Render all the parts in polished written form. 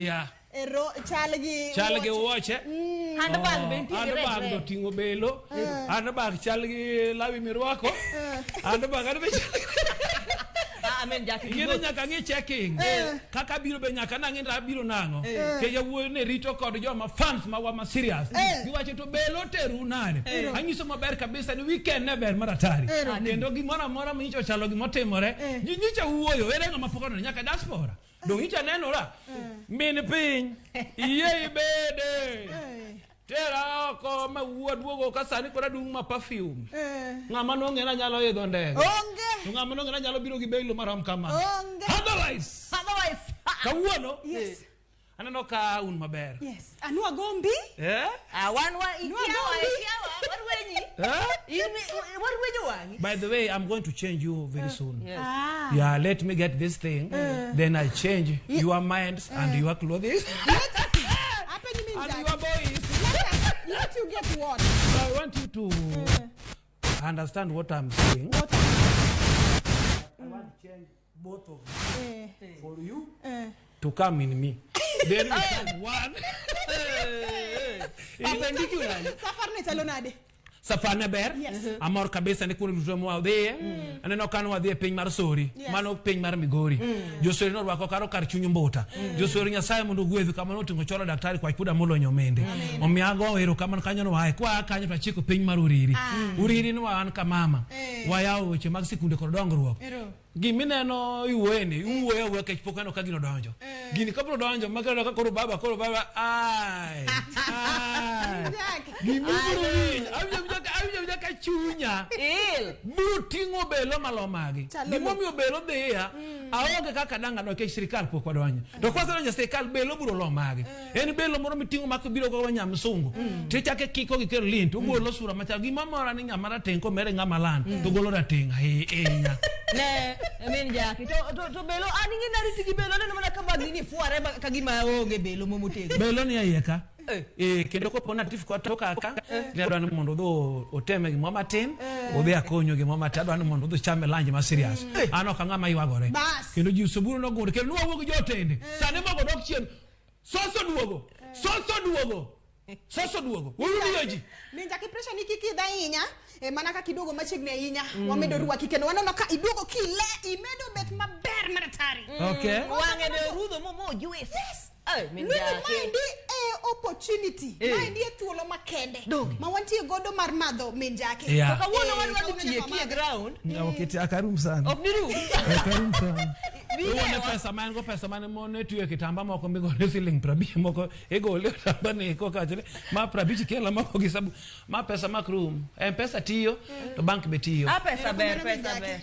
Yeah. Ero chal gi Chal gi wuoche. Handbag be nitie gi Handbag red to red. ting'o belo. Handbag chal gi lawi mirwako. Handbag an be chal gi Ah, amen Jackie. Ing'e nyaka ng'i checking. Kaka biro be nyaka nang'e ni abiro nang'o. Ke jawuoyi ne rito kod joma fans mawa ma serious. Giwacho to belo teru nade. Anyiso maber kabisa ni weekend ne ber mar atari. Kendo gimoro amora manyicha ochalo gimotimore. Ji nyicha wuoyo ere ng'ama pok oneno nyaka diaspora. Dong nyicha nenora. Min piny iyie ibede. Tera oko ma wuo duogo ka sani koro adung' ma perfume. Ng'ama nong'e na nyalo idho ndege. Onge. To ng'ama nong'e na nyalo biro gi belo marom kama. Onge. Otherwise, Otherwise, kawuono Yes. aneno ka un maber. Yes. Anua gombi. Eh? ah, wan wa Nwa ikiawa gombi. ikiawa warwenyi. Eh? In warwenyo wang'i. By the way, I'm going to change you very soon. Yes. Ah. Yeah, let me get this thing. Then I change your minds and your clothes Apenyi min and Jackie. your boys. Let you get what? So I want you to understand what I'm saying. What? I want to change both of you Eh. for you Eh. to come in me. Then we become one. Perpendicular. Safar ne chalo nade? Safar ne ber. Yes. Amor kabisa ni kuonde duto mwadhiye. Aneno ka nwadhi e piny mar Sori. Yes. Mano piny mar Migori. Josori norwako karo kar chuny mbuta. Josori Nyasaye mondo ogwedhu kama noting'o choro daktari kwach puda molonyo mende. Omiyo ago erokamano kanyo nwaye. Kwa kanyo to achiko piny mar Uriri. Uriri ni wan ka mama. Eh. Wayawo weche mag sikunde kod dongruok. Ero. Gimineno iwuoyeni, iwuoyo awuoya nikech pok aneno ka gino donjo. Gini kabiro donjo ma kaneno ka koro baba koro baba ai. Ai. Jackie. Gima ibiro winjo, awinjo awinja ka- awinjo awinja ka chunya Il. biro ting'o belo malo magi. Chalo Gimomiyo belo dhiya, aonge kaka dang' adonj nikech sirikal pok wadonjo. To kwasedonjo e sirikal, belo biro lo magi. En belo moro miting'o ma kibiro go nyamsungu. Tichako ikiko gi kerolin to ogolo sura machal. Gima mora ni ng'ama rateng' komere ng'ama land to golo rateng' ahinya. Ne, min Jackie. To to to belo an ing'e nariti gi belo aneno mana ka bagni ni fuare ba- ka gima onge belo momotegno. Belo ni e iye ka. Eh. Eh, kendo kopo natif kwa toka ka ne adwa ni mondo odhi oteme gimoro matin odhi akonyo gimoro matin adwa ni mondo odhi ochame lunch ma serious an ok ang'ama ywagore Bas. kendo ji oseburo nogund kendo nwawuok gi jotende sani mogo dok chien soso duogo soso duogo soso duogo urumiyo ji Min Jackie pressure ni kik idh ahinya. Eh, mana kaka iduogo machiegni ahinya. Wamedo rwaki kendo waneno ka iduogo kile imedo bet maber mar atari. okay Wang'e be orudho mo mo juice. Yes. Eh, min Lweni Jackie. maendi e opportunity. Eh. Maendi e thuolo makende. Donge. Ma wantie godo mar madho min Jackie. Yeah. To kawuono Eh, wadwa dhi kawuono tieki nyaka e wamadhe. ground. oketi akarum sana Ok nirum. akarum sana Bilewa. Uone pesa ma en go pesa mane mone tiyo e kitamba moko migole siling 50 moko igole otamba ni koka wacho ni ma 50 kela moko gi sabu ma pesa mak rum mpesa tiyo to bank be tiyo Ah, pesa ber, Erokamano, min pesa Jackie. ber.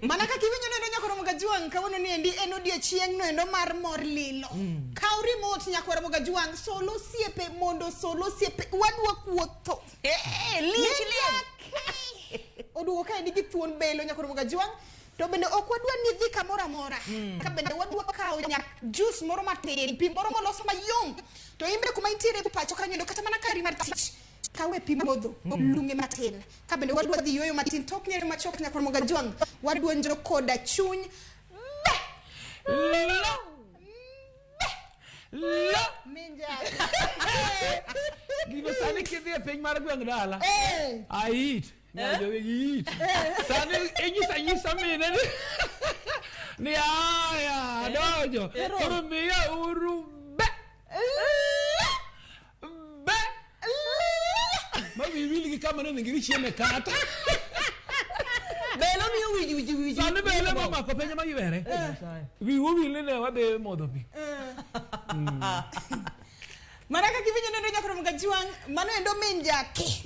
Mana kaka iwinjo nendo nyakoro Mogajuang' kawuono ni endi en odiechieng' no endo mar mor lilo. Kaw remote nyakwar Mogajuang' sol osiepe mondo sol osiepe wadwa kuotho. Eh, lich Min liel. Jackie oduogo kaendi gi thuon belo nyakwar Mogajuang' to bende ok wadwa ni dhi kamoro amora. Ka bende wadwa kawo nyak juice moro matin, pi moro molos mayom. To in bende kuma intiere pacho kanyo endo kata mana kari mar tich. Kawe pi modho, lung'e matin. Ka bende wadwa dhi yueyo matin, tok nyere machok nyakwar Mogajuang' wadonjo koda chuny. Be! Lo. Lo. Min Jackie. Gino sani kidhi e piny mar gweng' dala Eh. ait nyajowegi it sani inyisa nyisa mine ni ni aya donjo koro miya uru be be ma wi wil gi kama nonego idhi chieme kata Belo miyo wiji wiji wiji. sani bele momako piny ma ywere wiwu wil ni ne wadhi modho pi Mana kaka iwinjo nendo nyakwar Mogajuang' mano endo min Jackie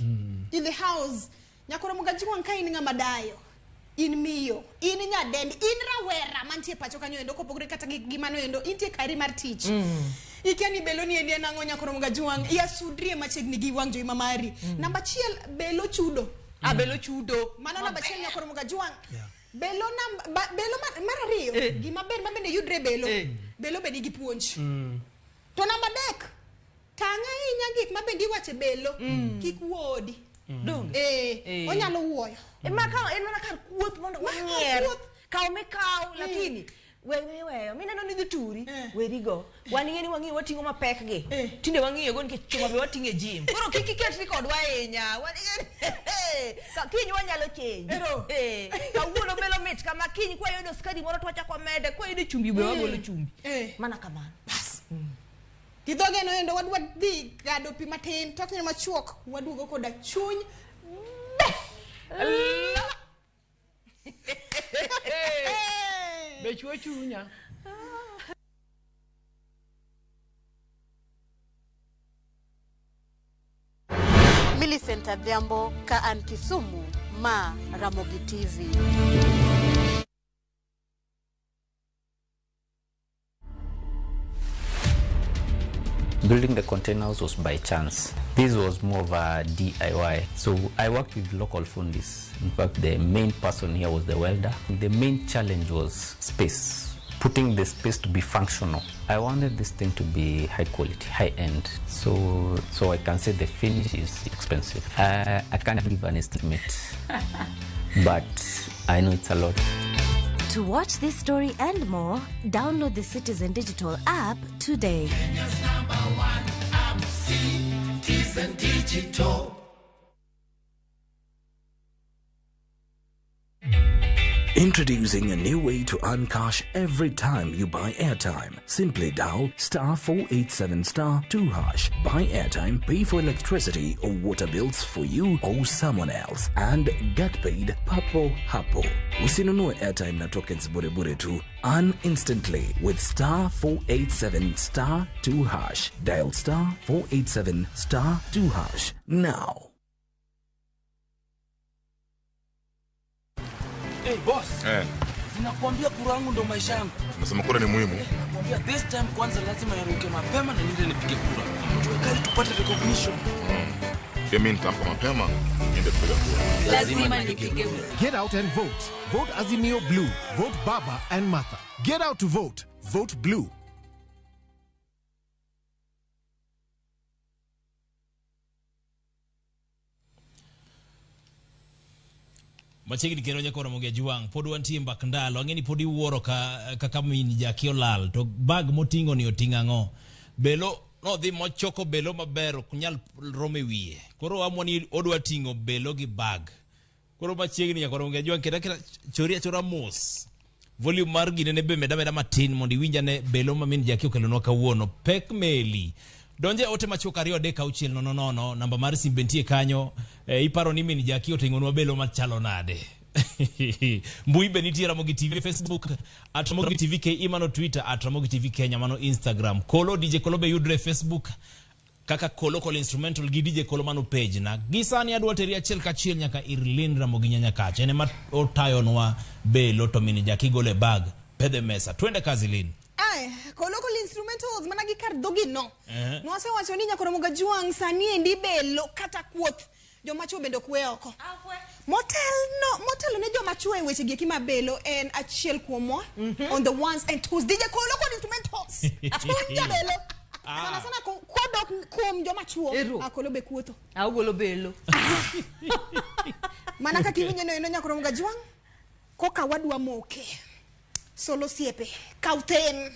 in the house. Nyakwar Mogajuang' ka in ng'ama dayo, in miyo, in nyadendi, in rawera mantie pacho kanyo endo kopogore kata gi gi mano endo intie kari mar tich. Ikia ni belo ni endi en ang'o nyakwar Mogajuang' yasudrie machiegni gi wang' jowi ma mari. Namba achiel belo chudo. Ah, belo chudo. Mano namba achiel nyakwar Mogajuang'. Yeah. Belo namba ba, belo mar ariyo Eh. gima ber ma bende yudre e belo. Eh. Belo be nigi puonj. To namba adek, tang' ahinya gik ma bende iwacho e belo, kik wuodi. Donge. Eh, Eh. onyalo wuoyo. Eh, ma ka en mana kar kuoth mondo Ma kar wanyier. kuoth. Kaw mikaw lakini We weyo mineno ni dhi turi werigo. Wan ing'e ni wang'iyo wating'o mapek gi. Tinde wang'iyo go nikech chuma be wating'o e gym. Koro kik iketri kodwa ahinya. Wan ka kiny wanyalo change. Eh, kawuono belo mit kama kiny kwayudo skari moro to wachako wamede, kwayudo chumbi be wagolo chumbi. Mana kamano. Bas. Gi dhoge no endo wadwa dhi gado pi matin tok ni machuok waduogo koda chuny be. Be chwo chunya. Millicent Adhiambo ka an Kisumu, ma Ramogi TV. Building the containers was by chance. This was more of a DIY. So I worked with local fundis. In fact, the main person here was the welder. The main challenge was space, putting the space to be functional. I wanted this thing to be high quality, high end. So I can say the finish is expensive. I can't give an estimate, but I know it's a lot. To watch this story and more, download the Citizen Digital app today. Kenya's number one app, Citizen Digital. Introducing a new way to earn cash every time you buy airtime. Simply dial star 487 star 2 hash. Buy airtime, pay for electricity or water bills for you or someone else, and get paid papo hapo. Usinunue airtime na tokens bure bure tu. Earn instantly with star 487 star 2 hash. Dial star 487 star 2 hash now. Hey boss. Sinakwambia kura yangu ndo maisha yangu. Nasema kura ni muhimu. Nakwambia this time kwanza lazima niruke mapema na niende nipige kura. Tuwekali tupate recognition. Pia mimi nitaamka mapema niende kupiga kura. Lazima nipige kura. Get out and vote. Vote Azimio Blue. Vote Baba and Martha. Get out to vote. Vote Blue. Machiegni kendo nyaka Ramogi Ajwang' pod wantie mbak ndalo ang'e ni pod iwuoro kaka min Jaki olal to bag moting'o ni oting'o ang'o belo nodhi mochoko belo maber ok nyal romo e wiye koro amua ni odwa ting'o belo gi bag koro machiegni nyaka Ramogi Ajwang' keta keta chori achora mos volume mar gine ne be meda meda matin mondo iwinj ane belo ma min Jaki okelonwa kawuono pek meli donje ote machuok 2 3 6 0 0 namba mar simbe nitie kanyo. Iparo ni min Jaki oting'onwa belo machalo nade? Mbui be nitie Ramogi TV Facebook at Ramogi TV KE mano Twitter at Ramogi TV Kenya mano Instagram. Kolo DJ Kolo be yudre Facebook kaka Kolo Kolo Instrumental gi DJ Kolo mano page na. Gi sani adwa teri achiel kachiel nyaka ir Lynn Ramogi Nyanya kacha en ema otayonwa belo to min Jaki gole bag pedhe mesa. Twende kazi Lynn. Ay, Kolo Kolo Instrumentals mana gi kar dhogi no. Nwasewacho ni nyaka Ramogi Ajwang' sani endi belo kata kuoth joma chuo bende ok we oko. Motelo ne joma chuo e weche gi eki ma belo en achiel kuomwa on the ones and twos. DJ Kolo Kolo Instrumentals. Chuny jabelo. Sana sana kodok kuom joma chuo. Akolo be kuotho. Augolo belo. Mana kaka iwinjo no eno nyaka Ramogi Ajwang' koka wadwa moke. Solo siepe, kauten.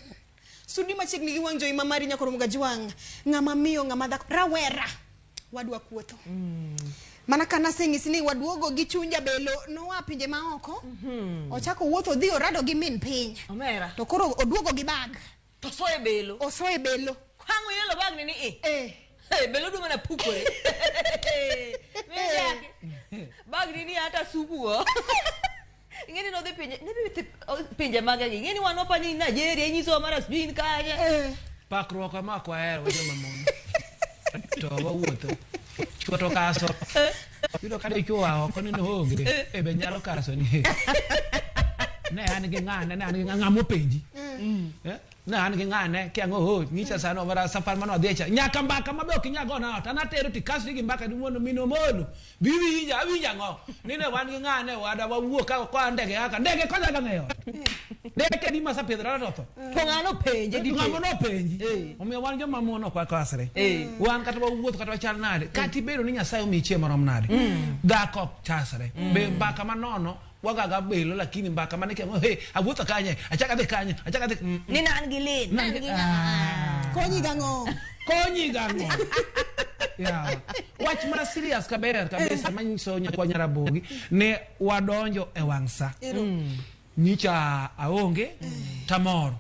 Sudi machiegni gi wang' jowi mamari nyaka Ramogi Ajwang'. Ng'ama miyo ng'ama dhako rawera wadwa kuotho. Mana kana seng'isi ni waduogo gi chuny jabelo noa pinje maoko. Ochako wuotho odhi orado gi min piny. Omera. To koro oduogo gi bag. To soye belo. Osoye belo. Kang'o yelo bag ni ni e. Belo dwa mana pukore. Bag ni ni hata supu o. Ingeni no dhi pinje, ne bi pinje mage gi. Ingeni wan wapa ni Nigeria inyiso mara sijui in kanye. Pakruok ema ok wahero joma mon. To wawuotho. Chwo to kaso. Yudo ka dichwo oa oko ni noonge. Be nyalo kaso ni. Ne an gi ng'ane, ne an gi ng'ama openji. Ne an gi ng'ane, kia ang'o ho, ng'icha sano mara safar mane wadhi cha. Nyaka mbaka mabe ok inyal gona ot. An atero tikasri gi mbaka ni wuon min Omolo. Bi winja, awinja ang'o? Ni ne wan gi ng'ane wada wawuok ka koa ndege kaka. Ndege konya ga ng'eyo. Ndege di masapidhra to tho. To ng'ano penje di. Ng'ano nopenji. Omiyo wan joma mon ok wakasre. Wan kata wawuoth kata wachal nade. Kata ibedo ni Nyasaye omiyi chiemo marom nade. Dhako ok chasre. Be mbaka manono Wagaga belo lakini mbaka mane kemo he awuotho kanye achaka dhi kanye achaka dhi Ni nan gi lin, nan gi Konyi gang'o? Konyi gang'o? Yeah. Wach ma serious kaber kabisa manyiso nyakwa Nyarabogi ne wadonjo e wang' sa. Nyicha aonge tamor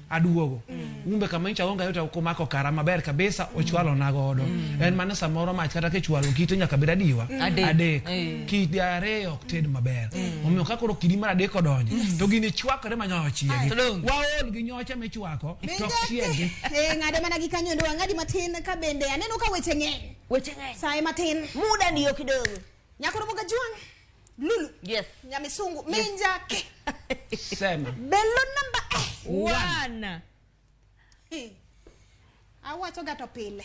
aduogo. Umbe kama nyicha aonge to komako kara maber kabisa ochwalo na godo. En mana samoro mach kata kichwalo kite nyaka bed adiwa. Adek. Kidi ariyo ok ted maber. Omiyo ka koro kidi mar adek odonjo to gini chwakore manyoyo chiegi. Waol gi nyocha michwako to ok chiegi. Ng'ade mana gi kanyo ndo ang'adi matin ka bende aneno ka weche ng'eny. Weche ng'eny. Sae matin. Muda ndiyo kidogo. Nyakoro Mogajwang'. Lulu. Yes. Nyamisungu. Minjake. Sema. Belo namba 1. Awacho ga to pile.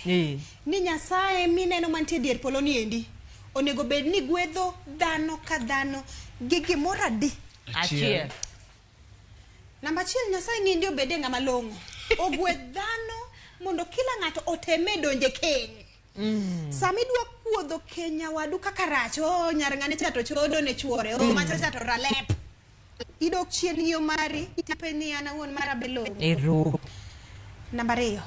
Ni Nyasaye mineno mantie dier polo ni endi. Onego bed ni gwedho dhano ka dhano gi gimoro adi? Achiel. Namba achiel, Nyasaye ni endi obede ng'ama long'o. Ogwedh dhano mondo kila ng'ato oteme donje keny. Sama idwa kuodho keny nyawadu kaka rach, oh nyar ng'ane cha to chodo ne chuore, oh macha cha to ralep. Idok chien ng'iyo mari, ipenj ni an awuon mara be long'o. Ero. Namba ariyo,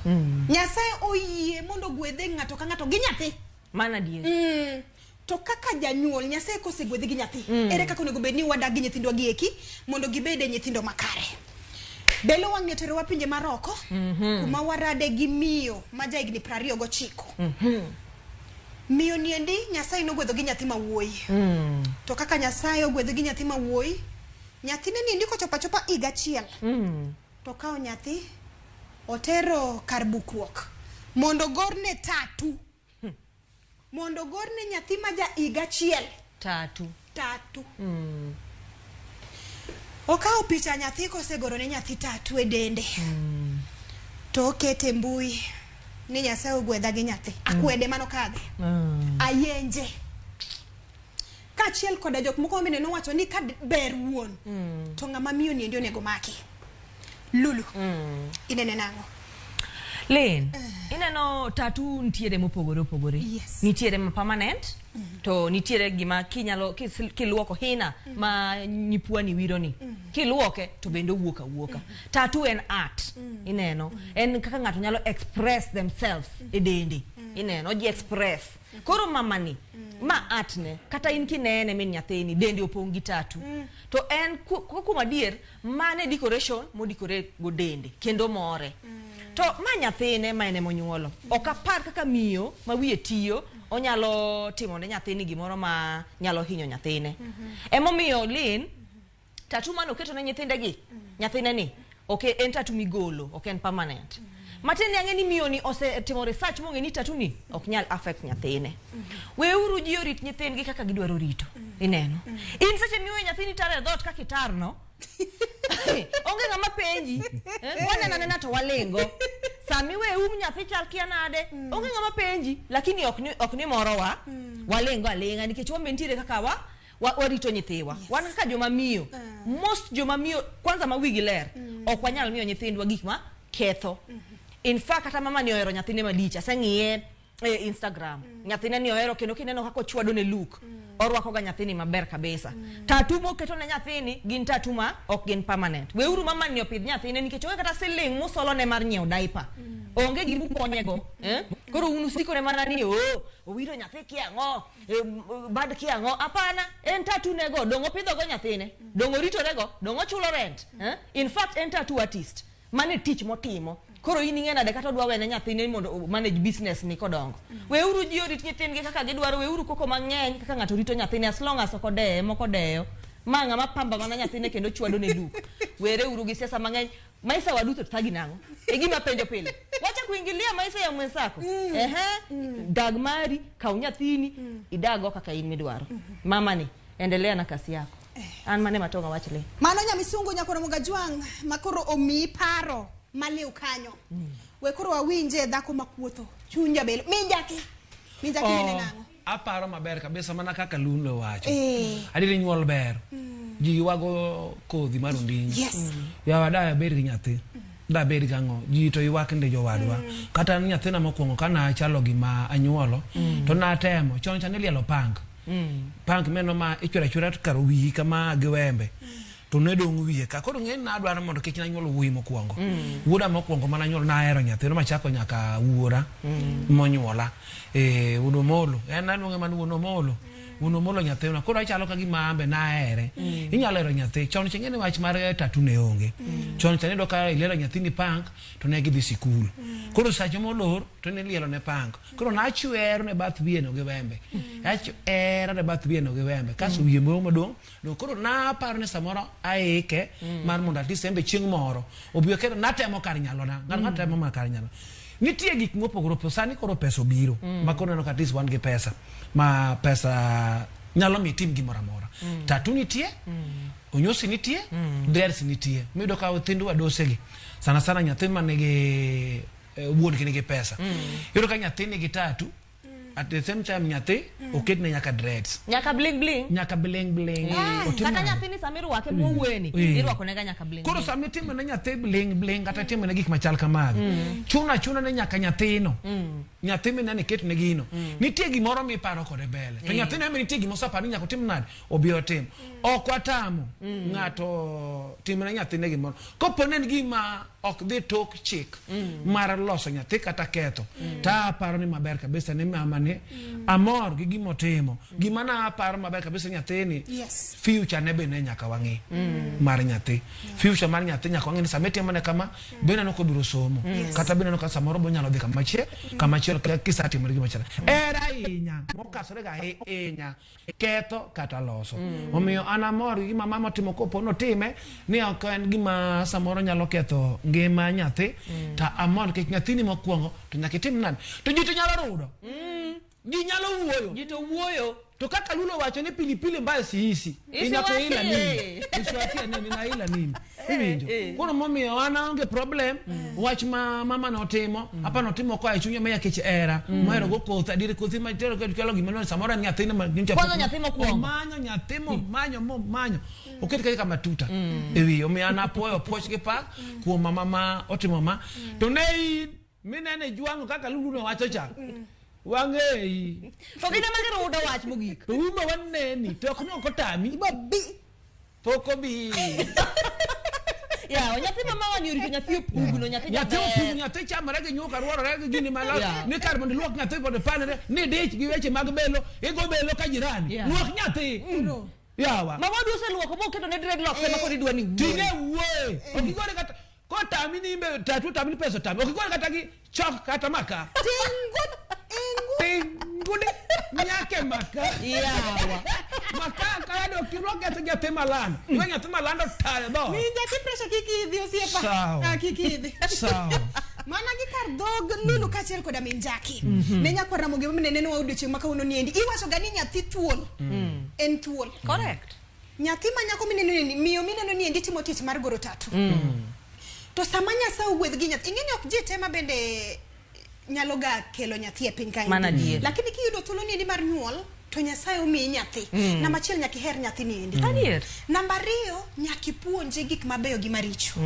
Nyasaye oyie mondo ogwedhe ng'ato ka ng'ato gi nyathi. Mana adier. To kaka janyuol, Nyasaye kosegwedhi gi nyathi, ere kaka onego bed ni wadak gi nyithindwa gi eki mondo gibed e nyithindo makare. Belo wang'ni oterowa pinje mar oko, kuma warade gi miyo ma ja higni 29. Miyo ni endi Nyasaye nogwedho gi nyathi ma wuoyi. To kaka Nyasaye ogwedho gi nyathi ma wuoyi, nyathine ni endi kochopo achopa higa achiel, to okawo nyathi otero kar bukruok mondo gorne tatu. Mondo gorne nyathi ma ja higa achiel tatu. Tatu. Okawo picha nyathi kosegoro ne nyathi tatu e dende. To okete mbui ni Nyasaye ogwedha gi nyathi. Akwede mano kadhe. Ayenje. Kaachiel koda jok moko bende nowacho ni ka ber wuon to ng'ama miyo ni endi onego maki. Lulu. Inene nang'o? Lin, ineno tatu nitiere mopogore opogore. Yes. Nitiere ma permanent, to nitiere gima kinyalo kiluoko hina ma nyipwani wiro ni. Kiluoke to bende owuok awuoka. Tatu en art, ineno. En kaka ng'ato nyalo express themselves e dende. Ineno, oji express. Koro mama ni, ma art ne, kata in kinene min nyathini, dende opong' gi tatu. To en kuom adier, mane decoration modikore go dende, kendo more. To ma nyathine ma en emonyuolo. Ok apar kaka miyo ma wiye tiyo onyalo timo ne nyathini gimoro ma nyalo hinyo nyathine. Emomiyo Lin, tatu mane oketo ne nyithinde gi, nyathine ni, ok en tatu migolo, ok en permanent. Matiende ang'e ni miyo ni osetimo research mong'e ni tatu ni ok nyal affect nyathine. Weuru ji orit nyithindgi kaka gidwaro rito. Ineno. In seche miweyo nyathini tar e dhoot kaka itarno, onge ng'ama penji. Waneno anena to walingo. Sami we um nyathi chal kia nade, onge ng'ama penji, lakini ok ni morowa. Walingo aling'a nikech wan be nitiere kaka warito nyithiwa. Wan kaka joma miyo, most joma miyo kwanza ma wigi ler, ok wanyal miyo nyithindwa gik ma ketho. In fact kata mama ni ohero nyathine malich, aseng'iye e Instagram. Nyathine ni ohero kendo kineno kaka ochwado ne look. Orwako ga nyathini maber kabisa. Tatu moketo ne nyathini gin tatu ma ok gin permanent. Weuru mama ni opidh nyathine nikech onge kata siling musolo ne mar nyiewo diaper. Onge gima ukonyego. Koro un usikone mana ni oh, owiro nyathi kiang'o, bad kiang'o. Hapana, en tatu nego, dong' opidho go nyathine, dong' oritorego, dong' ochulo rent. In fact en tattoo artist. Mane tich motimo. Koro in ing'e nade kata odwa wene nyathine mondo manage business ni kodongo. Weuru ji orit nyithindgi kaka gidwaro, weuru koko mang'eny kaka ng'ato rito nyathine as long as ok odeye, moko odeyo. Ma ng'ama pamba mana nyathine kendo chwado ne duk. Were uru gi siasa mang'eny. Maisha waduto thagi nang'o? E gima penjo pile. Wacha kuingilia maisha ya mwenzako. Dag mari, kaw nyathini, idag kaka in midwaro. Mama ni, endelea na kasi yako. An mane matonga wach le. Mano Nyamisungu nyakoro Mogajwang' makoro omiyi paro maliw kanyo. We koro wawinje dhako makuotho. Chuny jabelo. Minjaki. Minjaki nene nang'o? Aparo maber kabisa mana kaka Lulu wacho. Adieri nyuol ber. Ji ywago kodhi mar ondingi. Yes. Yawa da ber gi nyathi. Da ber gi ang'o? Ji to ywak ndi jowadwa. Kata nyathina mokwongo ka nachalo gima anyuolo, to natemo. Chon cha nilielo pang. Punk meno ma ichwero achwera kar wiyi kama gi wembe. To ne dong' wiye ka. Koro ng'eni nadwaro mondo kik nanyuol wuoyi mokwongo. Wuoda mokwongo mananyuol nahero nyathino machako nyaka wuora monyuola. Wuon Omolo. En aluonge mana wuon Omolo. Wuon Omolo nyathina. Koro achalo ka gima an be nahere. Inyalo hero nyathi. Chon cha ing'e ni wach mar tattoo ne onge. Chon cha niyudo ka ilero nyathini punk to ne gidhi sikul. Koro sache molor to ne ilielo ne punk. Koro nachwero ne bath wiye no gi wembe. Achwero ne bath wiye no gi wembe. Kasto wiye moro madong'. No koro naparo ni samoro aike mar mondo at least en be chieng' moro obi kendo natemo kar nyalona. Ng'ato ng'ato temo mana kar nyalo. Nitie gik mopogore opogore. Sani koro pesa obiro. Ma koro neno ka at least wan gi pesa. Ma pesa nyalo miyo itim gimoro amora. Tattoo nitie, onyosi nitie, dreads nitie. Miyudo ka nyithindwa dosegi. Sana sana nyathi manigi wuon gi nigi pesa. Iyudo ka nyathi nigi tattoo, at the same time nyathi oketne nyaka dreads. Nyaka bling bling. Nyaka bling bling. Otim Kata nade? nyathini sama irwake mowuoyeni, irwako nega nyaka bling Koro bling. sama itimo ne nyathi bling bling kata itimo ne gik machal kamagi, chuno achuna ne nyaka nyathino. Nyathi mineno iketne gino. Nitie gimoro miparo kode mbele. To nyathino ema nitie gima oseparo ni nyaka otim nade? Obi otim. Ok watamo ng'ato timne nyathine gimoro. Kopo ne en gima ok dhi tok chik mar loso nyathi kata ketho, ta aparo ni maber kabisa ni mama ni amor gi gima otimo. Gima na aparo maber kabisa nyathini future ne be ne nyaka wang'i mar nyathi. Future mar nyathi nyaka wang'i ni sama itimo ne kama be neno kobiro somo. Kata be neno ka samoro bonyalo dhi kama chielo, kama chielo kisatimore gima chielo. Hera ahinya, mokasore ga ahinya. Ketho kata loso. Omiyo an amor gi gima mama otimo kopo notime ni ok en gima samoro nyalo ketho ngima nyathi. Ta amor nikech nyathini mokwongo to nyaka itim nade? To ji to nyalo rudo. Ji nyalo wuoyo. Ji to wuoyo. To kaka Lulo wacho ni pilipili mbaya siisi. Inakuila nini? Isiwatie nini inaila nini? Iwinjo. Koro momiyo an aonge problem wach ma mama notimo, apa notimo koa e chunye ma yakech hera. Mohero go koth, adier kothi ma tero kelo gima no samoro en nyathine ma nyocha Kwanza pok- nyathi mokwongo. Omanyo nyathi momanyo momanyo. Oket kaka matuta e wiye. Omiyo an apuoyo puoch gi pak kuom mama ma otimo ma. To ne in minene jwang'o kaka Lulu nowacho cha. Wang'eyi. To gin ema girudo wach mogik. To umbe waneni, to ok no kotami. Ibo bi. Pok obi. Yawa, nyathi mama wani orito nyathi opugno, nyathi Nyathi jaber. opugno, nyathi chamore gi nyuka, ruorore gi gini malo. Ni kar mondo iluok nyathi mondo ipanre, ni dich gi weche mag belo, igo belo ka jirani. Luok nyathi. Yawa. Mama wadu oseluoko moketo ne dreadlocks ema koro idwa ni wuoye. Tine wuoye. Ok igore kata kotami ni imbe tatu otami ni pesa otami. Ok igore kata gi chok kata maka. Tingu. Tingu nyake maka. Yawa. Maka kayado kirwak nyathi nyathi malando. Iwe nyathi malando tayo dhoot. Winja ki pressure kik idhi osiepa. Sawa. Ah, kik idhi. Sawa. Mana gi kar dhog Lulu kaachiel koda min Jackie. Ne nyakwar Ramogi ma neno wa odiochieng' ma kawuono ni endi. Iwacho ga ni nyathi thuol. En thuol. Correct. Nyathi ma nyako mineno ni miyo mineno ni endi timo tich mar goro tatu. To sama Nyasaye ogwedh gi nyathi, ing'e ni ok ji te ma bende nyalo ga kelo nyathi e piny kaendi. Mano adier. Lakini kiyudo thuolo ni endi mar nyuol, to Nyasaye omiyi nyathi. Namba achiel nyaka iher nyathi ni endi. Adier. Namba ariyo nyaka ipuonje gik mabeyo gi maricho.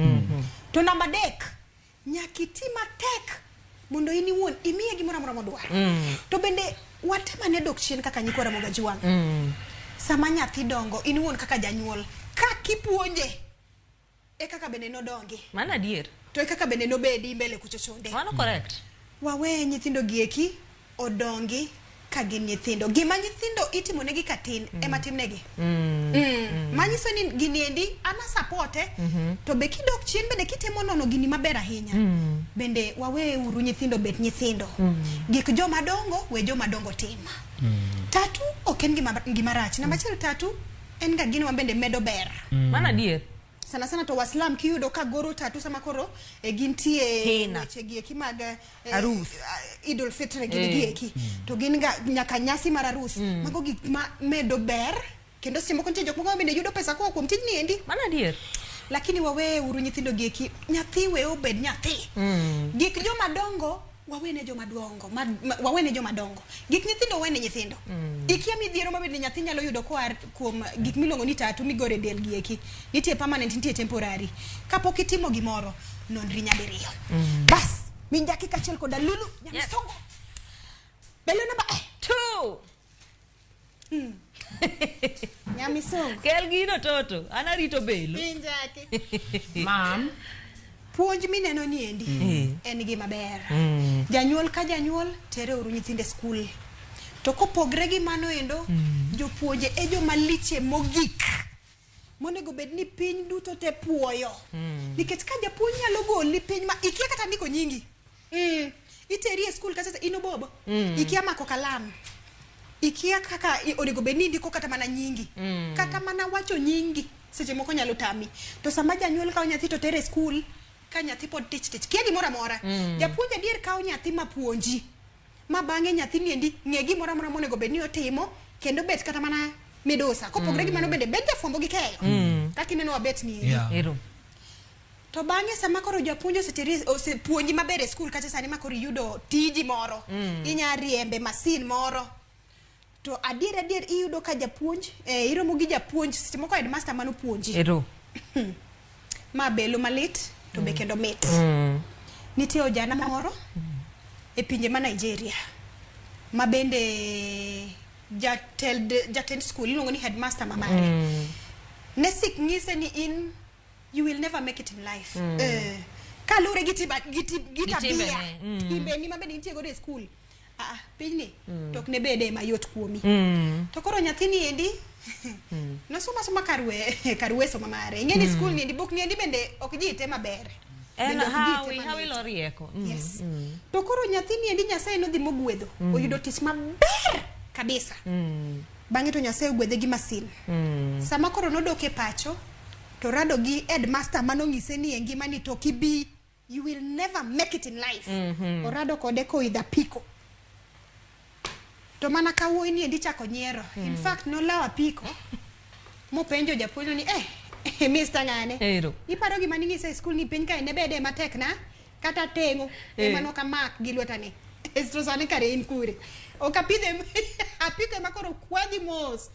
To namba adek nyaka iti matek mondo in iwuon imiye gimoro amora modwaro. To bende watem ane dok chien kaka nyikwa Ramogi Ajwang'. Sama nyathi dongo in iwuon kaka janyuol, kaka ipuonje e kaka bende nodongi. Mano adier. To e kaka bende nobedi mbele kucho chonde. Mano correct. Wawe nyithindo gieki odongi ka gin nyithindo. Gima nyithindo itimonegi ka tin ema timnegi. Manyiso ni gini endi ana supporte, to be kidok chien bende kitemo nono gini maber ahinya. Bende wawe uru nyithindo bet nyithindo. Gik joma dongo we joma dongo tim. Tatu ok en gima rach. Namba achiel tatu en ga gino ma bende medo ber. Mano adier. Sana sana to Waslam kiyudo ka goro tatu sama koro gintie Hina. weche gi eki mag Arus. Idul Fitr gi gi eki. To gin ga nyaka nyasi mar arus. Mago gik ma medo ber kendo seche moko nitie jok moko bende yudo pesa koa kuom tijni endi. Mano adier. Lakini wawe uru nyithindo gi eki, nyathi we obed nyathi. Gik joma dongo wawene joma dongo, wawene joma dongo. Gik nyithindo wene nyithindo. Ikia midhiero ma bende nyathi nyalo yudo koa kuom gik miluongo ni tatu migore del gi eki. Nitie permanent, nitie temporary. Kapok itimo gimoro, nonri nyadiriyo. Bas, min Jackie kaachiel koda Lulu Nyamisongo. Belo namba 2. Nyamisungu. Kel gino toto, an arito belo. Injaki. Mam. Puonj mineno ni endi en gima ber. Janyuol ka janyuol tere uru nyithinde skul. To kopogre gi mano endo, jopuonje e joma liche mogik. Monego bed ni piny duto te puoyo. Nikech ka japuonj nyalo goli piny ma ikia kata ndiko nyingi. Iteri e skul kacha in obobo. Ikia mako kalam. Ikia kaka onego bed ni indiko kata mana nyingi. Kata mana wacho nyingi seche moko nyalo tami. To sama janyuol kawo nyathi to tere e skul ka nyathi pod tich tich kia gimoro amora. Japuonj adier kawo nyathi ma puonji. Ma bang'e nyathi ni endi ng'e gimoro amora monego bed ni otimo kendo bet kata mana midusa. Kopogre gi mano bende bed jafwambo gi keyo. Kaka ineno wabet ni endi. Ero. To bang'e sama koro japuonj oseteri osepuonji maber e skul kacha sani ma koro iyudo tiji moro. Inya riembe masin moro. To adier adier iyudo ka japuonj iromo gi japuonj seche moko headmaster mano puonji. Ero. Ma belo malit to be kendo mit. Nitie ojana moro e pinje ma Nigeria ma bende jatend skul iluongo ni headmaster ma mare. Ne sik ng'ise ni in you will never make it in life. Kaluwore gi tabia timbeni ma bende intie godo e skul. Pinyni to ok ne bede mayot kuomi. To koro nyathini endi nosomo asoma kar weso ma mare. Ing'e ni skul ni endi buk ni endi bende ok ji te maber. En hawi lorieko. Yes. To koro nyathini endi Nyasaye nodhi mogwedho. Oyudo tich maber kabisa. Bang'e to Nyasaye ogwedhe gi masin. Sama koro nodok e pacho to rado gi headmaster manong'ise ni e ngimani to kibi you will never make it in life. Orado kode koidho apiko. To mana ka wuoyi ni endi chako nyiero. In fact nolawo apiko mopenjo japuonj ni Mr. Ng'ane. Ero. Iparo gima ning'isa e skul ni piny kae ne bede matek na kata teng'o ema nokamak gi lwetani. To sani kare in kure. Ok apidhe apiko ema koro kwadhi mos.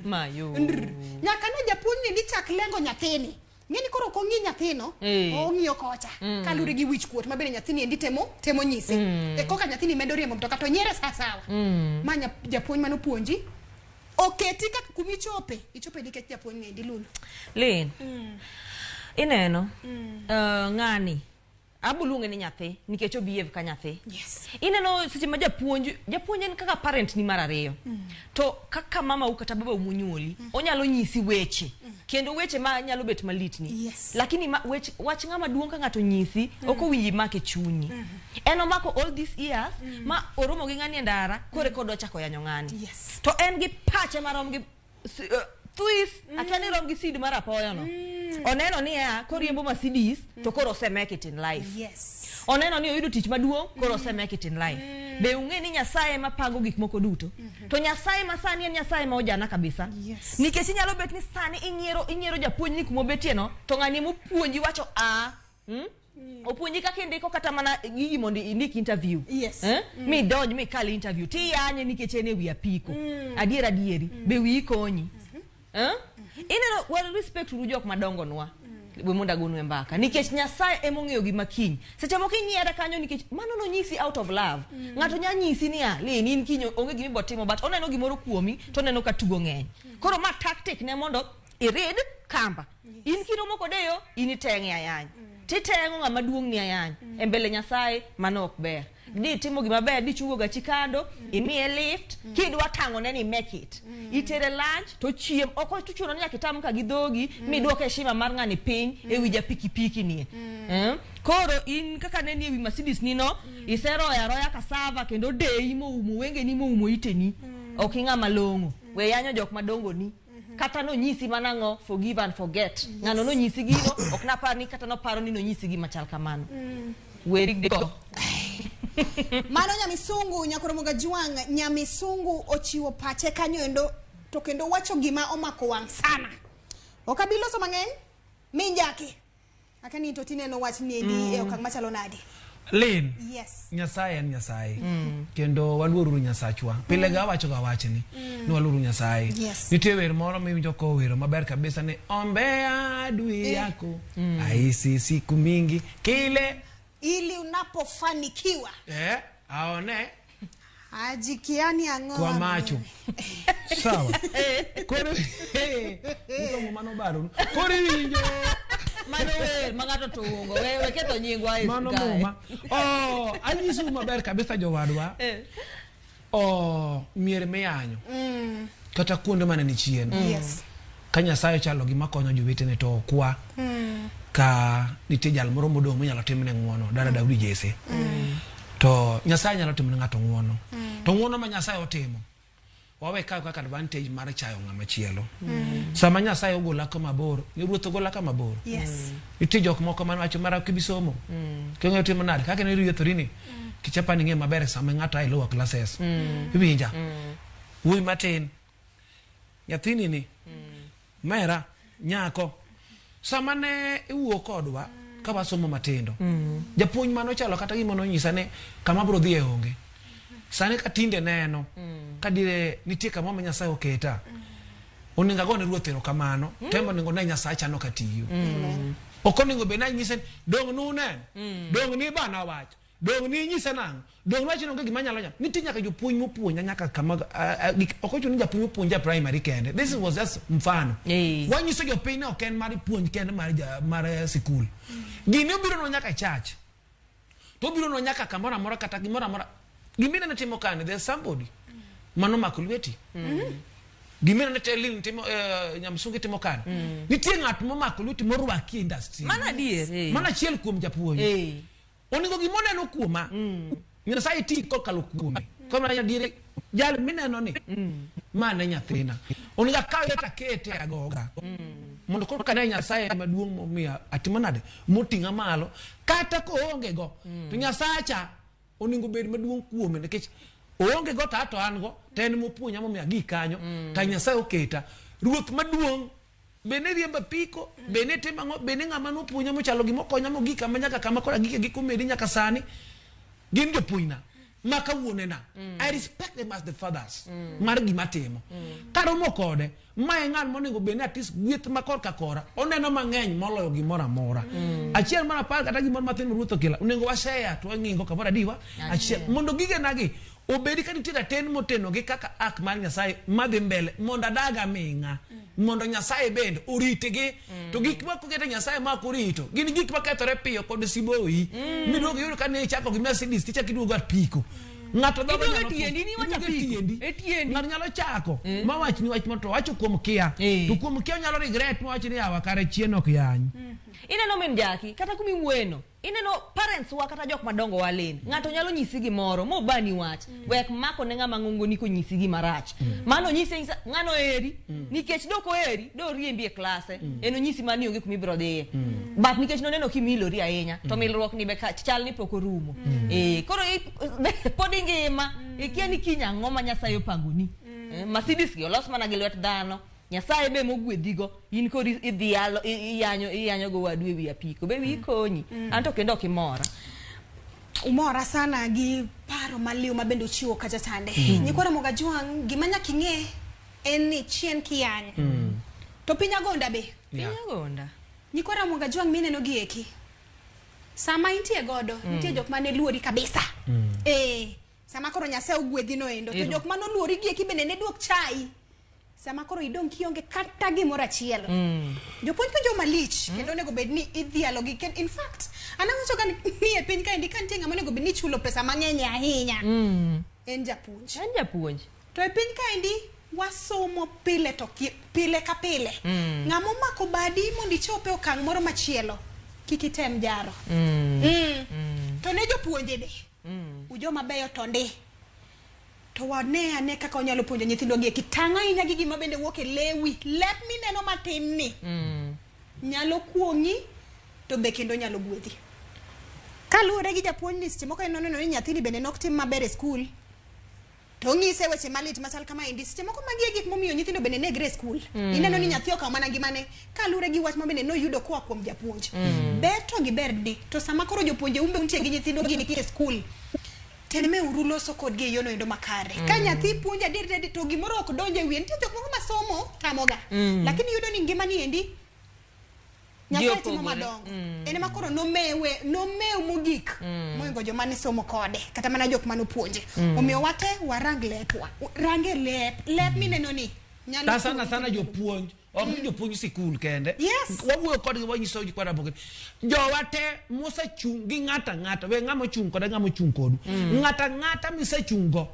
Mayo. Nyaka ne japuonj ni chak lengo nyathini. Ng'eni koro ok ong'i nyathino, ong'iyo kocha. Kaluwore gi wich kuot ma bende nyathini endi temo nyise. E koka nyathini medo riembo mtoka to nyiere sa sawa. Ma japuonj manopuonji oketi kaka kumichope, ichope nikech japuonj ni endi Lulu. Lin. Ineno. Ng'ani abuluonge ni nyathi nikech obehave ka nyathi. Yes. Ineno seche ma japuonj en kaka parent ni mar ariyo. To kaka mama u kata baba u monyuoli, onyalo nyisi weche. Kendo weche ma nyalo bet malit ni. Yes. Lakini wach ng'ama duong' ka ng'ato nyisi, ok owinji make chunyi. En omako all these years ma oromo gi ng'ani e ndara, kore kodwa chako yanyo ng'ani. Yes. To en gi pache marom gi twis, akia ni rom gi seed mar apoyo no. Oneno ni ya koriembo Mercedes to koro ose make it in life. Yes. Oneno ni oyudo tich maduong' koro ose make it in life. Be ung'e ni Nyasaye ma pango gik moko duto. To Nyasaye ma sani en Nyasaye ma ojana kabisa. Yes. Nikech inyalo bet ni sani inyiero japuonj ni kumobetie no to ng'ani mopuonji wacho a Opuonji kaka indiko kata mana gigi mondo indik interview. Yes. Mi donj mi kal interview. Tiyanye nikech en e wi apiko. Adier adieri. Be wiyi konyi. Ineno wa respect uru jok madongo nwa. We mondo agonu e mbaka. Nikech Nyasaye emong'eyo gima kiny. Seche moko inyiera kanyo nikech mano nonyisi out of love. Ng'ato nya nyisi niya, Lin in kiny onge gima ibo timo but oneno gimoro kuomi to oneno ka tugo ng'eny. Koro ma tactic ne mondo irid kamba. In kiromo kode yo, in iteng'e ayany. Titeng'o ng'ama duong' ni ayany. E mbele Nyasaye mano ok ber. Di timo gima ber, di chungo gachi kando, imiye lift, kidwa tang'o ne ni make it. Itere lunch to chiem, ok ochuno ni nyaka itam ka gi dhogi, midwoke heshima mar ng'ani piny e wi japikipiki nie. Koro in kaka ne ni e wi Mercedes ni no, iseroyo aroya cassava kendo deyi moumo wengeni moumo iteni. Ok ing'ama long'o. We yanyo jok madongo ni. Kata nonyisi mana ng'o, forgive and forget. Ng'ano nonyisi gino, ok napar ni kata noparo ni nonyisi gima chal kamano. Weri go. Mano Nyamisungu Nyakoromoga Jwang' Nyamisungu ochiwo pache kanyo endo to kendo wacho gima omako wang' sana. Ok abi loso mang'eny minjaki. Akani to tineno wach ni endi e okang' machalo nade. Lin. Yes. Nyasaye en Nyasaye. Kendo waluoruru Nyasachwa. Pile ga awacho ga wachni. Ni waluoru Nyasaye. Yes. Nitie wer moro miwinjo kowero maber kabisa ni ombea adui yako. Aisi siku mingi kile ili unapofanikiwa aone Aji kiani ang'o? Kwa macho. Sawa. Koro usomo mano baro. Koro iwinjo. Mano wer ma ng'ato tungo. We ketho nyingwa e Mano kae. muma. Oh, anyisou maber kabisa jowadwa. Oh, mier miyanyo. Kata kuonde mane ni chien. Yes. Ka Nyasaye ochalo gima konyo jowetene to okwa. Ka nitie jal moro modong' minyalo timne ng'uono, dala Daudi Jesse. To Nyasaye nyalo timo ne ng'ato ng'uono. To ng'uono ma Nyasaye otimo, wawe kawo kaka advantage mar chayo ng'ama chielo. Sama Nyasaye ogola kama bor, Ruoth ogola kama bor. Yes. Nitie jok moko mane wacho mara ok ibi somo. King'eyo timo nade? Kaka ne iriethori ni. Kichapa ni ng'e maber sama ng'ato a e lower classes. Iwinja? Wuoyi matin. Nyathini ni. Mera, nyako. Sama ne iwuo kodwa ka wasomo matindo. Japuonj mano chalo kata gima nonyisa ni kama abro dhiye onge. Sani ka tinde neno, ka dire nitie kama ma Nyasaye oketa. Onego agone Ruoth erokamano, temo onego ne Nyasaye chano katiyo. Ok onego bed ni anyise ni, dong' nuneno, dong' ni bana wach, dong' ni inyisa nang'o, dong' niwacho ni onge gima anyalo nyalo. Nitie nyaka jopuonj mopuonja nyaka kama ok ochuno ni japuonj mopuonja e primary kende. This was just mfano. Wanyiso jopiny ni ok en mar puonj kende mar, mar sikul. Gini obironwa nyaka e church. To obironwa nyaka kamoro amora kata gimoro amora. Gima ineno timo kani, there's somebody mano mako lweti. Gima ineno Telin timo, Nyamsungi timo kani. Nitie ng'at momako lweti morwaki e industry. Mano adier, eh. Mano achiel kuom japuonj. Onego gima oneno kuoma, Nyasaye ti kokalo kuome. Koro adier, jal mineno ni, ma ne nyathina. Onego akawe to akete e agoga. Mondo koro kane Nyasaye maduong' momiya atimo nade, moting'a malo, kata koonge go, to Nyasacha onego bed maduong' kuome nikech oonge go to ato an go, to en mopuonja momiyo agik kanyo, to Nyasaye oketa. Ruoth maduong' bende riembo apiko, bende timo ang'o, bende ng'ama nopuonja mochalo gima okonya mogik kama nyaka kama koro agike gi komedi nyaka sani, gin jopuonjna ma kawuonena. I respect them as the fathers mar gima timo. Karomo kode, ma e ng'at monego bed ni at least gweth ma korka kora oneno mang'eny moloyo gimoro amora. Achiel mar apar kata gimoro mathin ma ruoth okelo, onego washeya to wang'ingo kamoro adiwa achiel mondo gigenagi obedi ka nitie raten moteno gi kaka ak mar Nyasaye madhi mbele mondo adag aming'a mondo Nyasaye bende oritgi. To gik ma kokete Nyasaye ma ok orito gin gik makethore piyo kod siboyi. Miduogo iyud ka ne ichako gi Mercedes tichako iduogo apiko. Ng'ato dhoge Iduogo e nyalo tiendi, ni iwacho iduogo e apiko. tiendi. E tiendi. Ng'ato nyalo chako ma wach ni wach to wacho kuom kia. To kuom kia onyalo regret ma wach ni yawa kare chien ok yany. Ineno min Jaki, kata kuma iwuoyeno, ineno parents wa kata jok madongo wa lin. Ng'ato nyalo nyisi gimoro, mobani wach. Wek mako ne ng'ama ng'ongoni konyisi gima rach. Mano nyisi anyisa, ng'ano eri. Nikech dok oheri, do riembi e klase. En onyisi mana ni onge kuma ibiro dhiye. But nikech noneno kimilori ahinya, to milruok ni be chal ni pok orumo. Koro pod ingima, ikia ni kiny ang'o ma Nyasaye opangoni. Mercedes gi olos mana gi lwet dhano. Nyasaye be mogwedhigo, in koro idhialo, iyanyo go wadu e wi apiko. Be wiyi konyi. Anto kendo ok imora. Umora sana gi paro maliw ma bende ochiwo kacha chande. Nyikwa Ramogi Ajwang', gima nyaka ing'e en ni chien kiyany. To piny agonda be. Piny agonda. Nyikwa Ramogi Ajwang' mineno gi eki. Sama intie godo, nitie jok mane luori kabisa. Sama koro Nyasaye ogwedhi no endo, to jok mane oluori gi eki bende ne duok chai. Sama koro idong' kionge kata gimoro achiel. Jopuonj penjo malich, kendo onego bed ni idhialo gi in fact, an awacho ga ni e piny kaendi ka nitie ng'ama onego bed ni ichulo pesa mang'eny ahinya. En japuonj. En japuonj. To e piny kaendi wasomo pile to pile ka pile. Ng'ama omako badi mondo ichop e okang' moro machielo, kik item jaro. To ne jopuonje be. Ujoma beyo to ndi. To wane ane kaka wanyalo puonjo nyithindwa gi eki. Tang' ahinya gi gima bende wuok e lewi. Lep mineno matin ni. Nyalo kuong'i to be kendo nyalo gwedhi. Kaluwore gi japuonj ni seche moko en oneno ni nyathini bende nok tim maber e skul. To onyise weche malit machal kama endi. Seche moko magi e gik momiyo nyithindo bende negre e skul. Ineno ni nyathi okawo mana ngimane kaluwore gi wach ma bende noyudo koa kuom japuonj. Ber to gi ber ndi. To sama koro jopuonje umbe untie gi nyithindo gi e skul, temeuru loso kodgi e yono endo makare. Ka nyathi puonjo adier adier to gimoro ok donj e wiye. Nitie jok moko ma somo tamoga. Lakini iyudo ni ngima ni endi Nyasaye timo madongo. En ema koro nomewe, nomew mogik moingo joma ne somo kode, kata mana jok mane opuonje. Omiyo wate warang lepwa. Range lep, lep mineno ni nyalo Ta sana sana jopuonj, ok ni jopuonj sikul kende. Yes. Wawuoyo kodgi wanyiso ji kwara boke. Jowa te mosechung' gi ng'ata ng'ata, we ng'ama ochung' koda ng'ama ochung' kodu. Ng'ata ng'ata misechung' go,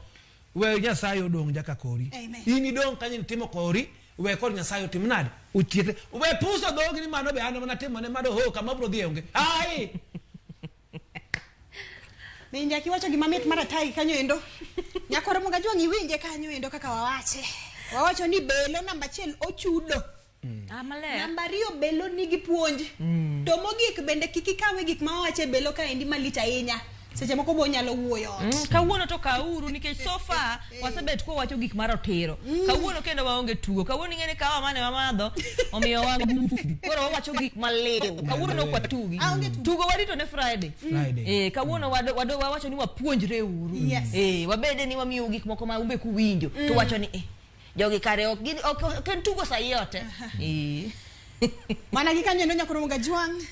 we Nyasaye odong' jaka kori. Amen. In idong' kanyo nitimo kori, we kod Nyasaye otim nade? Otiekre. We puso dhogi ni mano be an ema natimone, mano ho kama abiro dhiye onge. Ai! Minja kiwacho gima mit mar atai kanyo endo. Nyakoro Mogajwang' iwinje kanyo endo kaka wawache. Wawacho ni belo namba achiel ochudo. Ah, maler. Namba ariyo belo nigi puonj. To mogik bende kik ikawe gik ma wawacho e belo kaendi malich ahinya. Seche moko bo nyalo wuoyo ot. Kawuono to kauru nikech so far wasebet kwawacho gik marotiro. Kawuono kendo waonge tugo. Kawuono ing'e ni kawa mane wamadho omiyo wa ngufu. Koro wawacho gik maliw. Kawuono ok watugi. Tugo warito ne Friday. Friday. Kawuono wado wawacho ni wapuonjre uru. Yes. Wabede ni wamiyou gik moko ma umbe kuwinjo. To wacho ni jogi kare ok gin ok en tugo sa yote. Mana gi kanyo endo Nyakoro Mogajwang'.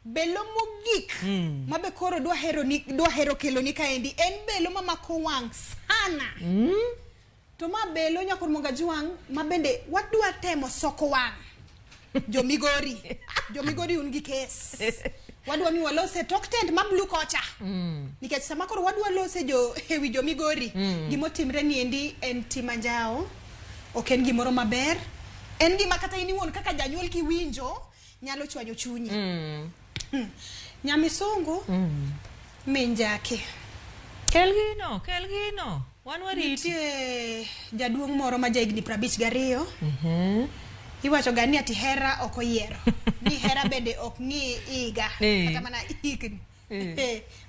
Belo mogik mabe koro dwa hero kelo ni kaendi en belo mamako wang' sana. To ma belo Nyakoro Mogajwang' ma bende wadwa temo soko wang'. Jomigori. Jomigori un gi kes. Wadwa ni walose tok tent ma blue kocha. Nikech sama koro wadwa lose jo ewi jomigori. Gimotimre ni endi en timanjao. Ok en gimoro maber. En gima kata in iwuon kaka janyuol kiwinjo nyalo chwanyo chunyi. Nyamisungu minjake. Kel gino, kel gino. Wan wariti. Nitie jaduong' moro ma jahigni 52. Iwacho ga ni ati hera ok oyiero. Ni hera bende ok ng'i higa. Kata mana higni.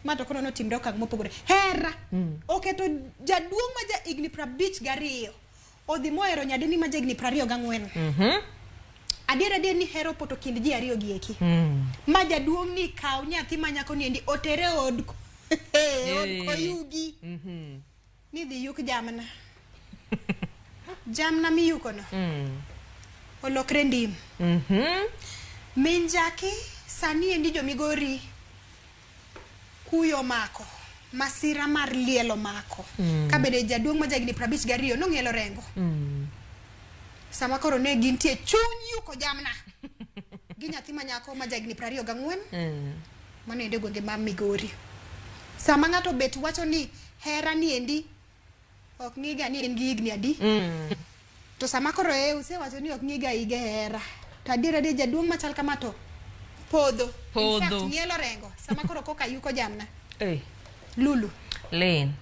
Ma to koro notimre okang' mopogore. Hera oketo jaduong' ma jahigni 52 odhi mohero nyadendi ma jahigni 24. Adier adier ni hero poto kind ji ariyo gi eki. Ma jaduong' ni kaw nyathi ma nyako ni endi otere od od koyugi. Ni dhi yuk jamna. Jamna miyuko no. Olokre ndim. Minjaki sani endi jomigori kuyo mako. Masira mar lielo mako. Kabede jaduong' ma jahigni 52 nong'ielo rengo. Sama koro ne gintie chuny yuko jamna. Gi nyathi ma nyako ma jahigni 24. Mano ende gwenge ma Migori. Sama ng'ato bet wacho ni hera ni endi ok ng'iga ni en gi higni adi. To sama koro usewacho ni ok ng'iga hige hera. To adier adier jaduong' machal kama to podho. Podho. In fact, ng'ielo rengo. Sama koro koka yuko jamna. Lulu. Lane.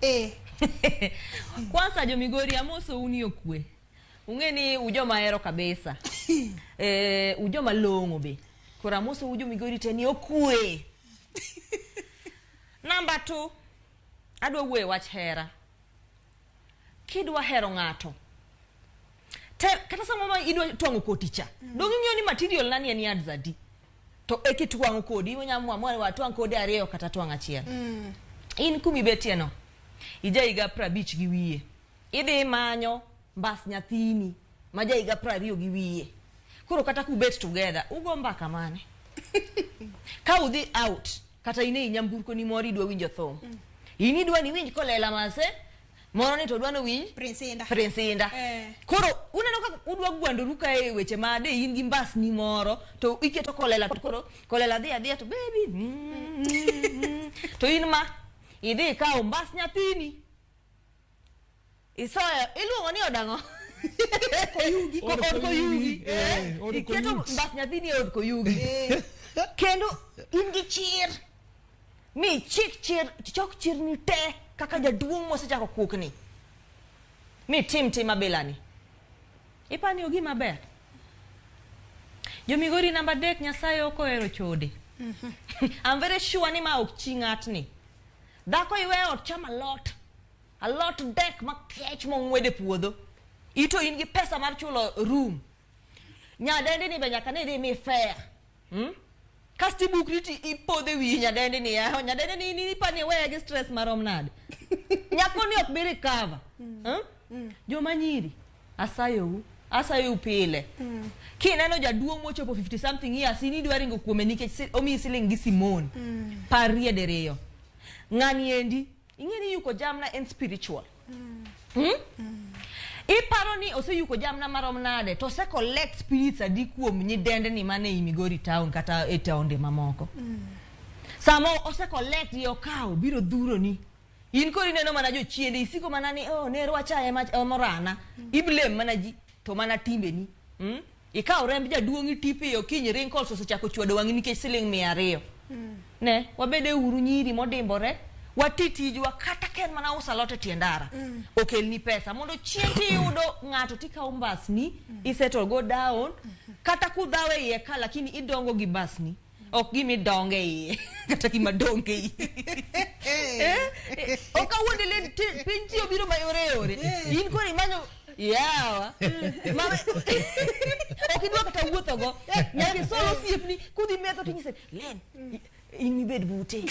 Kwanza jomigori amoso uni okwe. Ung'e ni ujoma hero kabisa. Ujoma long'o be. Koro amoso ujo Migori te ni okwe. Namba 2. Adwa wuoyo wach hera. Kidwa hero ng'ato. Kata sama ma idwa twang'o koti cha. Dong' ing'eyo ni material nani en yards adi. To e kitwang'o kodi, inyalo amua watwang' kode ariyo kata twang' achiel. In kumibetie no, ija higa 50 gi wiye. Idhi manyo mbas nyathini ma ja higa 20 gi wiye. Koro kata kubet together, ugo mbaka mane? Ka udhi out, kata in e nyamburko ni moro idwa winjo thum. In idwa ni winj kolela mase, moro ni to dwa no winj Prince Indah. Prince Indah. Koro uneno kaka udwa gwandoru ka e weche ma de in gi mbas ni moro to iketo kolela to koro kolela dhi adhiya to baby. To in ma idhi ikawo mbas nyathini. Isoyo iluongo ni odang'o? Koyugi. Od koyugi. Iketo mbas nyathini e od koyugi. Kendo in gi chir. Mi chik chir, chok chir ni te kaka jaduong' mosechako kukni. Mi tim tim abilani. Ipani ogi maber. Jomigori namba 3 Nyasaye ok ohero chode. I'm very sure ni ma ok chi ng'atni. Dhako iwe ot cham alot. Alot dek makech mong'wede puodho. Ito in gi pesa mar chulo room. Nyadendi ni be nyaka ni idhi mi fare. Kasto ibukri ti ipodho e wi nyadendi ni. Nyadendi ni ipani iweye gi stress marom nade. Nyako ni ok bi recover. Joma nyiri, asayou. Asayo pile. Kineno jaduong' mochopo 50 something years in idwa ringo kuome nikech omiyi siling gi Simon. Parie diriyo. Ng'ani endi ing'e ni yuko jamna en spiritual. Iparo ni oseyuko jamna marom nade to ose collect spirits adi kuom nyidendni mane ei Migori town kata e taonde mamoko. Sama ose collect gi okawo biro dhuroni. In koro ineno mana jochiende isiko mana ni oh nerwa cha ema morana. Iblame mana ji to mana timbeni. Ikawo remb jaduong' iti piyo kiny wrinkles osechako chwado wang'i nikech siling 200. Ne, wabede uru nyiri modimbore, wati tijwa kata ka en mana uso alot e tie ndara. Okelni pesa mondo chieng' tiyudo ng'ato tikawo mbasni, isettle go down, kata kudhaw e iye ka lakini idongo gi basni. Ok gima idongo e iye, kata gima dongo e iye. Ok awuondi le piny ti obiro mayore yore. In koro imanyo yawa. Mama ok idwa kata wuotho go. Nyaka isol osiepni kudhi metho tinyise Len in ibed bute.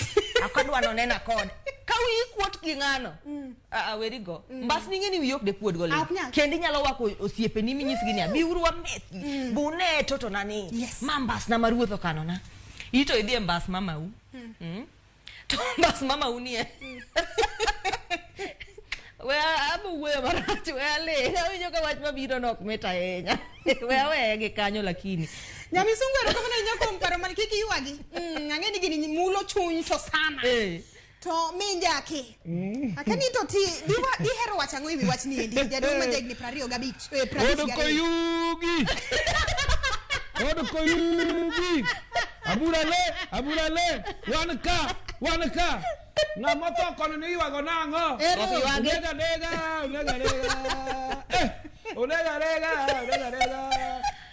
Ok adwa nonena kode. Ka wiyi kuot gi ng'ano, weri go. Mbasni ing'e ni wiyi ok de kuod go Len. Kendo inyalo wako osiepeni minyisgi niya, biuru wamethi. Bune toto na ni. Ma mbasna ma ruoth okanona. Ito idhi e mbas mamau. To mbas mamau ni e. We abo wuoyo marach, we ale. Awinjo ka wach mabiro no ok mit ahinya. We aweye gi kanyo lakini. Nyamisungu erokamano ahinya kuom paro man kik iywagi. Ang'e ni gini mulo chuny to sana. To min Jaki. Akani to ti dihero wacho ang'o ewi wach ni endi? Jaduong' ma jahigni 25, 52. Od koyugi. Od koyugi. Abura le, abura le. Wan ka, wan ka. Ng'ama otho kono ni iywago nang'o? Ero. Ok ywagi. Onega nega, onega nega. Onega nega, onega nega.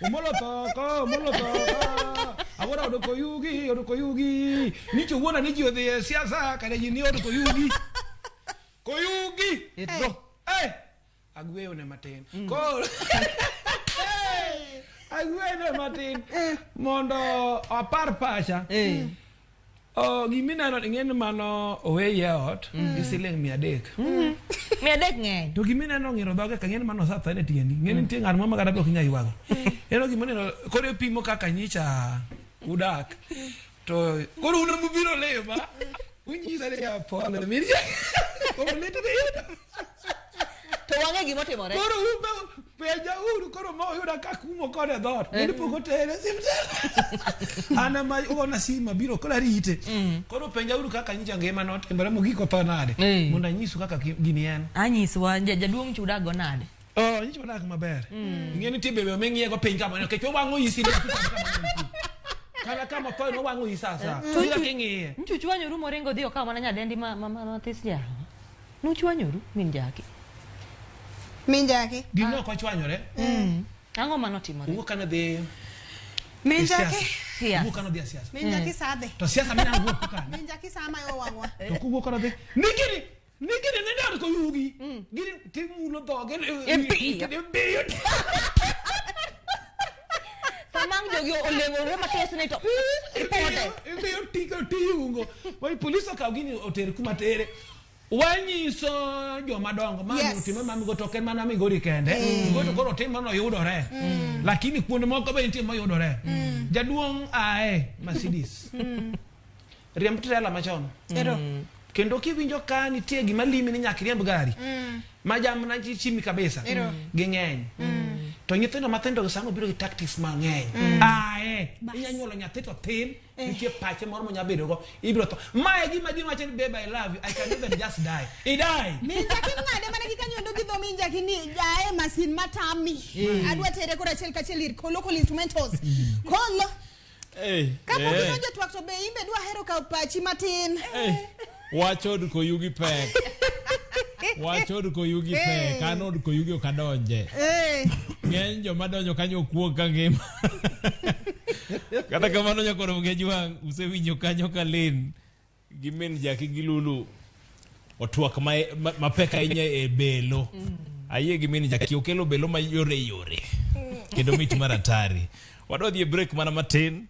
Omolo thoko, omolo thoko. Awuoro od koyugi, od koyugi. Nicho wuona ni ji odhi e siasa kare ji ni od koyugi. Koyugi. Ero. Agweyo ne matin. Koro agweyo ne matin mondo apar pacha. Gimineno ing'e ni mano oweyi e ot gi siling 300. 300 ng'eny. To gimineno ng'iro dhoge ka ing'e ni mano osatho e tiendi. Ing'e ni nitie ng'at moro ma kata be ok inyal ywago. Ineno gimineno koro ipimo kaka nyicha udak. To koro un mubiro lima unyisa ni ya pole min koro lit ni yudo. To wang'e gimotimore. Koro un be penja uru koro ma oyuda ka kumo kode dhoot. Mondo pok otere osiptal. An ema ogona simu abiro koro arite. Koro penja uru kaka nyicha ngima notimore mogik otho nade. Mondo anyisu kaka gini en. Anyiswa jaduong' chudak go nade. Oh, nyicha odak maber. Ing'e nitie bebe ming'iye go piny kama nikech owang'o isi ni kata kama otho no owang'o isi sa. Ila king'iye. Nchuchwanyoru moringo dhi okawo mana nyadendi ma mathis jawa. Nuchwanyoru min Jaki. Min Jaki. Gino ok ochwanyore. Ang'o manotimore? Owuok kana dhi Min Jaki. Siasa. Owuok kana dhi e siasa. Min Jaki sadhe. To siasa mina wuok kane. Min Jaki sama yo wang'wa. To kowuok kana dhi. Nikiri nikiri ne dar koyugi. Gini timulo dhoge. Ibiyo. Ibiyo. Sama ang' jogi oleng'ore matis ni to ipote. Ibiyo tiko tiungo. Wai polis okaw gini oter kuma tere. Wanyiso joma dongo ma otime ma Migori to ok en mana Migori kende. Migori to koro otim mano yudore. Lakini kuonde moko be nitie mayudore. Jaduong' ae Mercedes. Riemb trela machon. Kendo kiwinjo ka nitie gima limi ni nyaka iriemb gari. Ma jamna chimi kabisa. Ging'eny. To nyithindo mathindo gi sama obiro gi tactics mang'eny. Ae, inya nyuolo nyathi to thin. Nitie pache moro monya bedo go. Ibiro tho. Ma e gima ji wacho ni babe I love you. I can even just die. I die. Min Jaki ng'ade mana gi kanyo gi dho min Jaki ni jae masin matami. Adwa tere koro achiel kachiel ir Local Instrumentals. Kolo. Kapok idonjo twak to be imbe dwa hero kawo pachi matin. Wach od koyugi pek. Wach od koyugi pek. An od koyugi ok adonje. Ng'eny joma donjo kanyo ok wuog ka ngima. Kata kamano nyakoro Mgejwang' usewinjo kanyo ka Lin gi min Jaki gi Lulu otwak mapek ahinya e belo. Ayie gi min Jaki okelo belo mayore yore. Kendo mit mar atari. Wadwa dhi e break mana matin.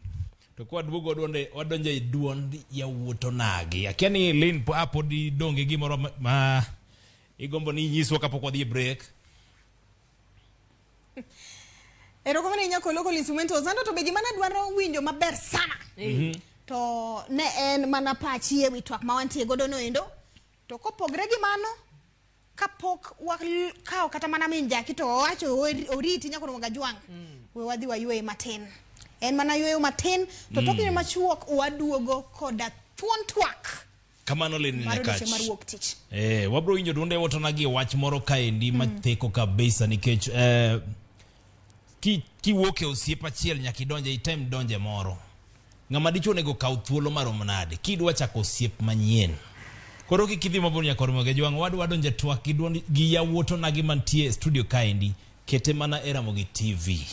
To kwa duogo wadonjo e duond yawuot onagi. Akia ni Lin pod idonge gimoro ma igombo ni inyiswa kapok wadhi e break. Erokamano ahinya Koloko Instrumentals. Anto to be gima nadwaro winjo maber sana. To ne en mana pachi e wi twak ma wantie godo no endo. To kopogre gi mano, kapok wakawo kata mana min Jaki to owacho oriti nyaka Ramogi Ajwang'. We wadhi wayueye matin. En mana yueyo matin to tok kinde machuok waduogo koda thuon twak Kamano Leni mar Nyakach. odiochieng' mar wuok tich. Wabro winjo duonde wotonagi e wach moro kaendi matheko kabisa nikech kiwuok e osiep achiel nyaka idonje item donje moro. Ng'ama dichuo onego kaw thuolo marom nade kidwa chako osiep manyien. Koro kik idhi mabor nyaka Ramogi Ajwang', wadwa donje twak gi duond gi yawuotonagi mantie e studio kaendi. Kete mana e Ramogi TV.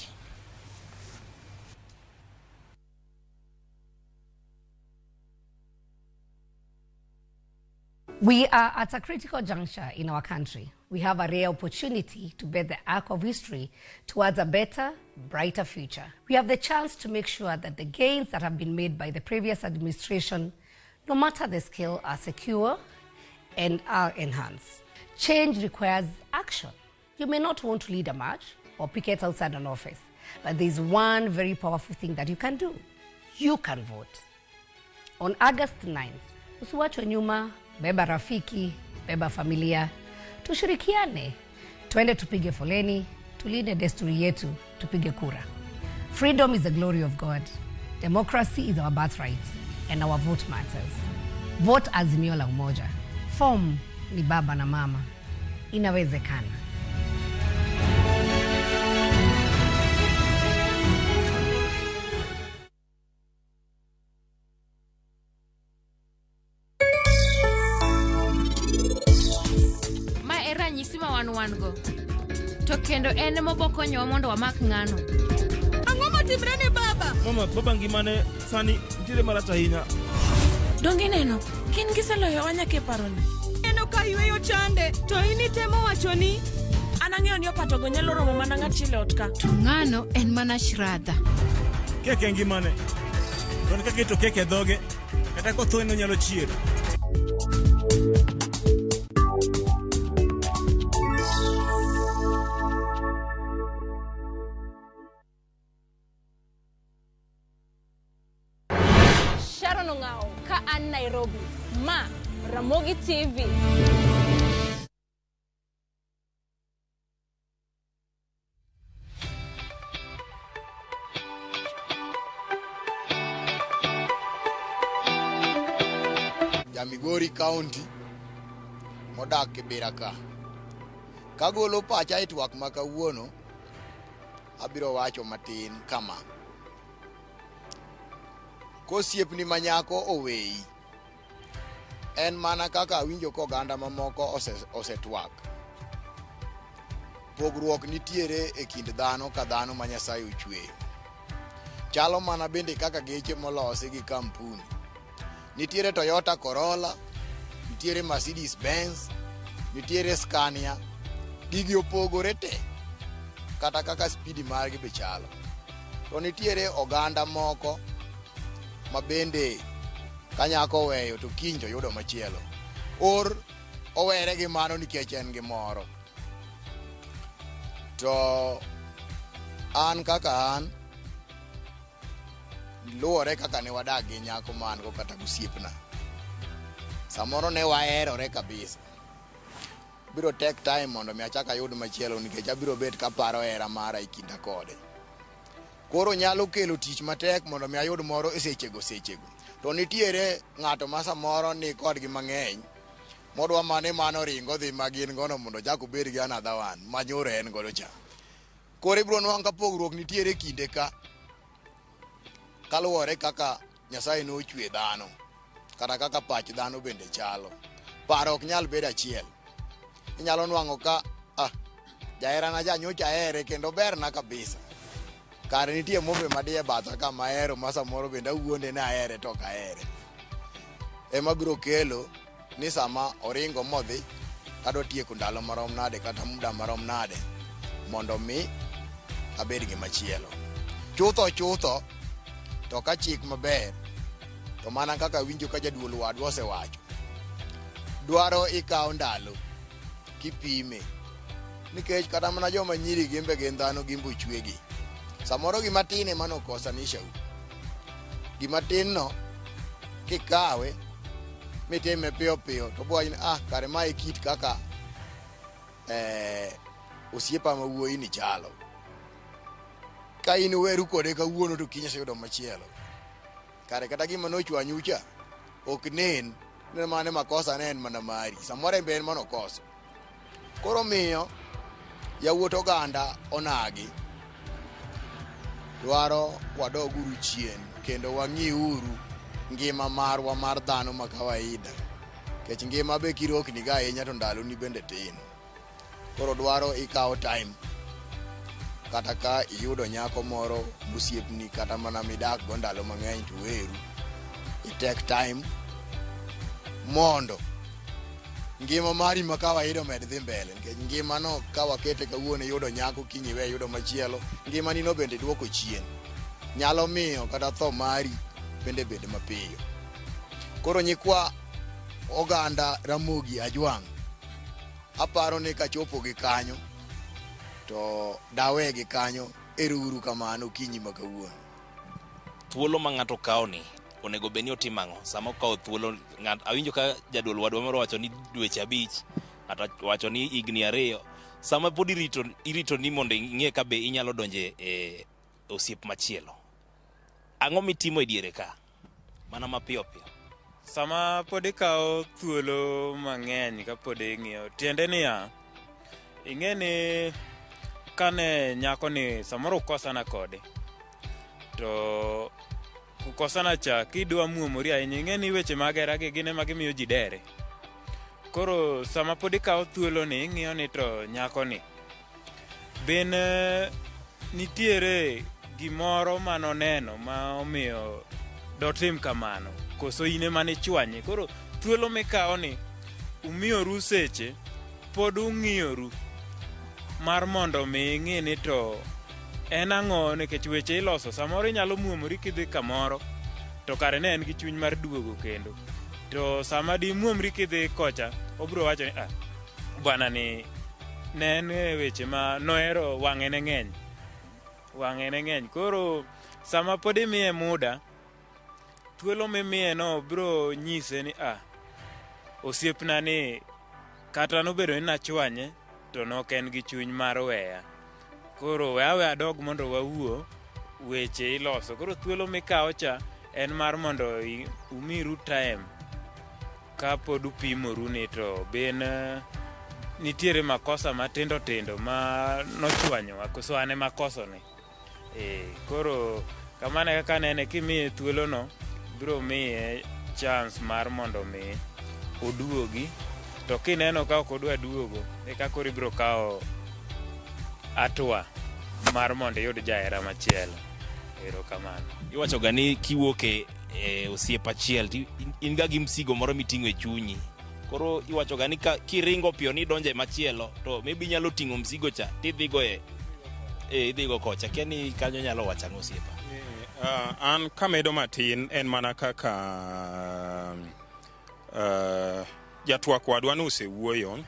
We are at a critical juncture in our country. We have a rare opportunity to bend the arc of history towards a better, brighter future. We have the chance to make sure that the gains that have been made by the previous administration, no matter the scale, are secure and are enhanced. Change requires action. You may not want to lead a march or picket outside an office, but there's one very powerful thing that you can do. You can vote. On August 9th, usiwachwe nyuma, beba rafiki, beba familia, tushirikiane, twende tupige foleni, tulinde desturi yetu, tupige kura. Freedom is the glory of God. Democracy is our birthright, and our vote matters. Vote Azimio la Umoja. Form ni baba na mama. Inawezekana. Ma e ranyisi ma wan wan go. To kendo en ema obokonyowa mondo wamak ng'ano. Ang'o motimre ne baba? Mama, baba ngimane sani nitiere marach ahinya. Donge ineno? Gin giseloyowa nyaka e paroni. Neno ka yweyo chande, to in itemo wacho ni an ang'eyo ni opatogo nyalo romo mana ng'achiel e ot ka. To ng'ano en mana Shraddha. Kek e ngimane. To en kaketo kek e dhoge, kata kotho en onyalo chier. Sharon Ong'ao ka an Nairobi. Ma Ramogi TV. Jamigori County modak Kibera ka. Kagolo pacha e twak ma kawuono, abiro wacho matin kama. Kosiepni ma nyako oweyi, en mana kaka awinjo koganda mamoko osetwak. Pogruok nitiere e kind dhano ka dhano ma Nyasaye ochweyo. Chalo mana bende kaka geche molosi gi kampuni. Nitiere Toyota Corolla, nitiere Mercedes Benz, nitiere Scania. Gigi opogore te, kata kaka spidi margi be chalo. To nitiere oganda moko ma bende ka nyako oweyo to kiny to yudo machielo. Or owere gi mano nikech en gi moro. To an kaka an, luwore kaka ne wadak gi nyako ma an go kata gosiepna. Samoro ne waherore kabisa. Biro take time mondo mi achak ayud machielo nikech abiro bet kaparo hera mara e kinda kode. Koro nyalo kelo tich matek mondo mi ayud moro e sechego sechego. To nitiere ng'ato ma samoro ni kodgi mang'eny modwa mane mano ringo dhi ma gin gono mondo ochak obed gi another one ma nyoro en godo cha. Koro ibiro nwang'o ka pogruok nitiere e kinde ka kaluwore kaka Nyasaye nochwe dhano kata kaka pach dhano bende chalo. Paro ok nyal bedo achiel. Inyalo nwang'o ka jaherana ja nyocha ahere kendo berna kabisa. Kare nitie mobe madiye batha kama ahero ma samoro bende awuonde ni ahere to ok ahere. Ema biro kelo ni sama oringo modhi adwa tieko ndalo marom nade kata muda marom nade mondo mi abed gi machielo. Chutho chutho to ka chik maber to mana kaka winjo ka jaduol wadwa osewacho, dwaro ikaw ndalo kipime. Nikech kata mana joma nyiri gin be gin dhano gin be ochwegi. Samoro gima tin ema nokosanishau. Gima tin no kikawe mitime piyo piyo to bo ni ah kare ma e kit kaka eh, osiepa ma wuoyi ni chalo. Ka in weru kode kawuono to kiny oseyudo machielo. Kare kata gima nochwanyu cha ok nen ni mane makosa ne en mana mari. Samoro en be en manokoso. Koro miyo yawuot oganda onagi dwaro wadoguru chien kendo wang'iuru ngima marwa mar dhano ma kawaida. Nikech ngima be kirokni ga ahinya to ndaloni bende tin. Koro dwaro ikawo time kata ka iyudo nyako moro mosiepni kata mana midak go ndalo mang'eny to weru i take time mondo ngima mari ma kawaida omed dhi mbele nikech ngima no ka wakete kawuono iyudo nyako kiny iwe yudo machielo ngimani no bende duoko chien nyalo miyo kata tho mari bende bed mapiyo koro nyikwa oganda Ramogi Ajwang' aparo ni kachopo gi kanyo to dawe gi kanyo ero uru kamano okinyi ma kawuono Thuolo ma ng'ato kawo ni onego bed ni otimo ang'o sama okawo thuolo ng'at awinjo ka jaduol wadwa moro wacho ni dweche abich ng'ato wacho ni higni ariyo sama pod irito irito ni mondo ing'e ka be inyalo donje e osiep machielo ang'o mitimo e diere ka mana mapiyo piyo Sama pod ikawo thuolo mang'eny kapod ing'iyo, tiende niya, ing'e ni kane nyakoni samoro ukosana kode, to kukosana cha kidwa muomori ahinya, ing'e ni weche mag hera gi gin ema gimiyo ji dere. Koro sama pod ikawo thuoloni, ing'iyo ni to nyakoni Ben nitiere gimoro ma noneno ma omiyo dotim kamano koso in ema nichwanye koro thuolo mikawo ni umiyoru seche pod ung'iyoru mar mondo mi ing'i ni to en ang'o nikech weche iloso samoro inyalo muomori kidhi kamoro to kare ne en gi chuny mar duogo kendo to sama dimuomri kidhi kocha obiro wacho ni ah bwana ni ne en e weche ma nohero wang'e ne ng'eny wang'e ne ng'eny koro sama pod imiye muda thuolo mimiye no biro nyise ni ah osiepna ni kata nobedo ni nachwanye to nok en gi chuny mar weya koro we awe adog mondo wawuo weche iloso koro thuolo mikawo cha en mar mondo umiru time ka pod upimoru ni to ben nitiere makosa matindo tindo ma nochwanyowa koso an ema akosone. Eh, koro kamano e kaka anene kimiye thuolono biro miye chance mar mondo mi oduogi to kineno ka ok odwa duogo eka koro ibiro kawo hatua mar mondo iyud jahera machielo. Erokamano. Iwacho ga ni kiwuok e, e osiep achiel to in, in ga gi msigo moro miting'o e chunyi. Koro iwacho ga ni ka kiringo piyo ni idonjo e machielo to maybe inyalo ting'o msigo cha tidhigo e e idhigo kocha. Akia ni kanyo nyalo wacho ang'o osiepa. An kamedo matin en mana kaka jatwak wadwa nosewuoyo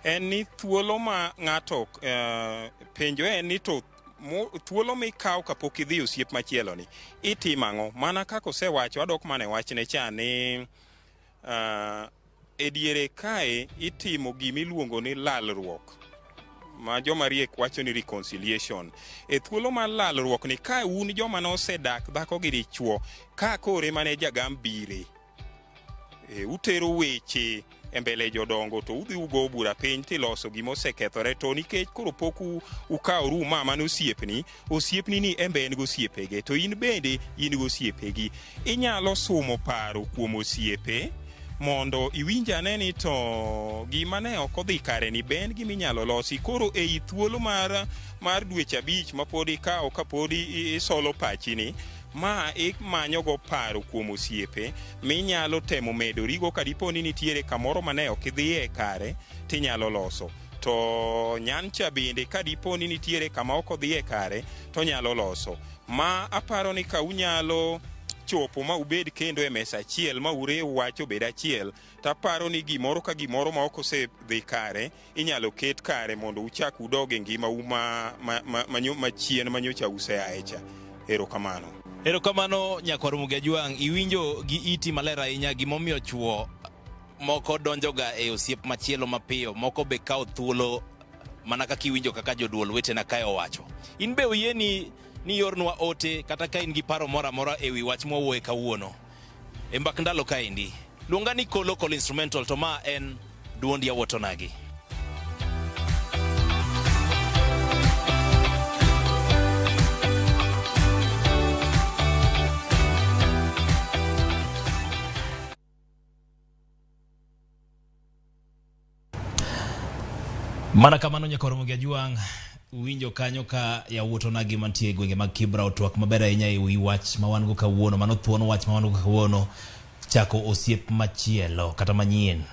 en ni thuolo ma ng'ato penjo en ni to thuolo mikawo kapok idhi osiep machielo ni itimo ang'o mana kaka osewacho adok mana e wachne cha ni e diere kae itimo gimiluongo ni lalruok ma joma riek wacho ni reconciliation. E thuolo mar lalruok ni ka un joma nosedak dhako gi dichuo ka kore mane jagam bire e, utero weche e mbele jodongo to udhi ugo bura piny tiloso gima osekethore to nikech koro pok ukaworu ma mano osiepni osiepni ni en be en gosiepege to in bende in gosiepegi inyalo sumo paro kuom osiepe mondo iwinj ane ni to gima ne ok odhi kare ni be en gima inyalo losi koro ei thuolo mar mar dweche abich ma pod ikawo ka pod isolo pachi ni ma imanyogo paro kuom osiepe minyalo temo medorigo ka dipo ni nitiere kamoro ma ne ok idhiye kare tinyalo loso to nyancha bende ka dipo ni nitiere kama ok odhiye kare tonyalo loso ma aparo ni ka unyalo kosechopo ma ubed kendo e mesa achiel ma urew wach obed achiel, taparo ni gimoro ka gimoro ma ok osedhi kare inyalo ket kare mondo uchak udog e ngimau machien manyocha useaye cha. Erokamano. Erokamano nyakwar Ramogi Ajwang', iwinjo gi iti maler ahinya gimomiyo chuo moko donjoga e osiep machielo mapiyo, moko be kawo thuolo mana kaka iwinjo kaka joduol wetena kae owacho. In be oyieni ni iornwa ote kata ka in gi paro moro amora e wi wach mwawuoye kawuono e mbak ndalo kaendi. Luonga ni Kolo Kol Instrumental to ma en duond yawuot onagi. Mana kamano nyakwar Ramogi Ajwang', uwinjo kanyo ka yawuot onagi mantie e gwenge mag Kibra otwak maber ahinya e wi wach ma wan go kawuono, mano thuon wach ma wan go kawuono, chako osiep machielo kata manyien.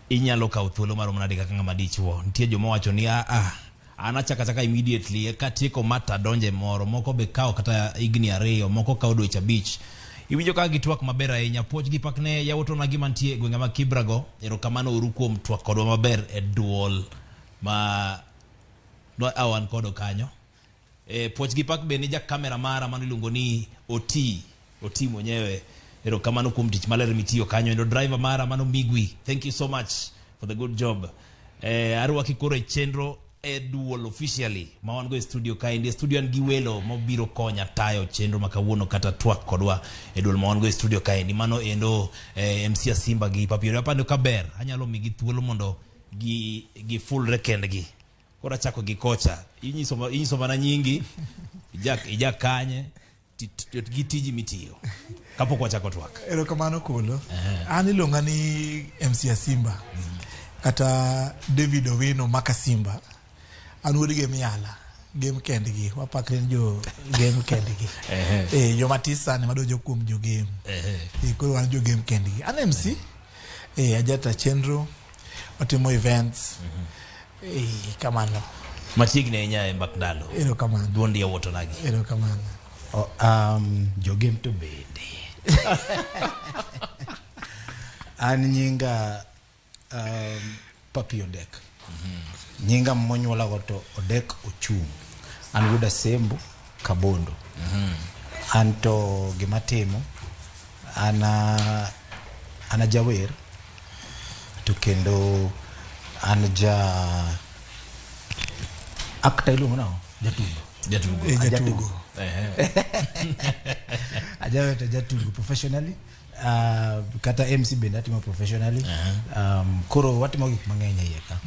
Inyalo kawo thuolo marom nade kaka ng'ama dichuo? Nitie joma wacho ni a a an achako achaka immediately eka atieko ma to adonjo e moro. Moko be kawo kata higni ariyo, moko kawo dweche abich. Iwinjo kaka gitwak maber ahinya. Puoch gi pak ne yawuot onagi mantie e gwenge mag Kibra go. Erokamano uru kuom twak kodwa maber e duol ma wan kodo kanyo. E, puoch gi pak be ni ja kamera mara mano iluongo ni Oti, Oti mwenyewe. Erokamano kuom tich maler mitiyo kanyo. Endo driver mara mano Migwi. Thank you so much for the good job. Eh, arwaki koro e chenro e duol officially ma wan go e studio kaendi. E studio an gi welo mobiro konya tayo chenro ma kawuono kata twak kodwa e duol ma wan go e studio kaendi. Mano endo eh, MC Asimba gi Papi Orio. Apando kaber anyalo migi thuolo mondo gi gifulre kendgi. Koro achako gi kocha. Inyiso inyiso mana nyingi, ijak ijak kanye gi tiji mitiyo kapok wachako twak. Erokamano Kolo. An iluonga ni MC Asimba kata David Owino Maka Simba. An wuod Gem Yala, Gem kendgi, wapakre ni jo Gem kendgi. Eh, joma tis sani madonjo kuom jo Gem. Eh, koro wan jo Gem kendgi. An MC, eh, ajata chenro, watimo events. Eh, kamano. Machiegni ahinya e mbak ndalo. Erokamano. Duond yawuot onagi. Erokamano. Oh, jogem to bende. An nyinga Papi Odek. Nyinga monyuolago to Odek Ochung'. An wuod Asembo Kabondo. An to gima timo, an an ajawer to kendo an ja actor iluongo nang'o? Jatugo. Jatugo. Eh, jatugo. Ajawer to jatugo professionally. Kata MC bende atimo professionally. Koro watimo gik mang'eny e iye ka.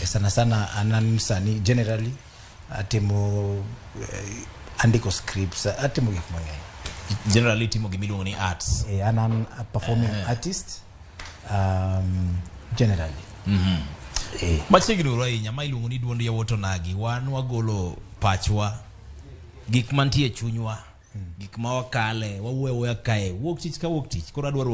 Sana sana an an sani generally atimo andiko scripts, atimo gik mang'eny. Generally itimo gima iluongo ni arts. Eh, an an a performing artist generally. Machiegni uru ahinya ma iluongo ni duond yawuot onagi. Wan wagolo pachwa, gik mantie e chunywa, gik ma wakale, wawuoyo awuoya kae. Wuok tich ka wuok tich. Koro adwaro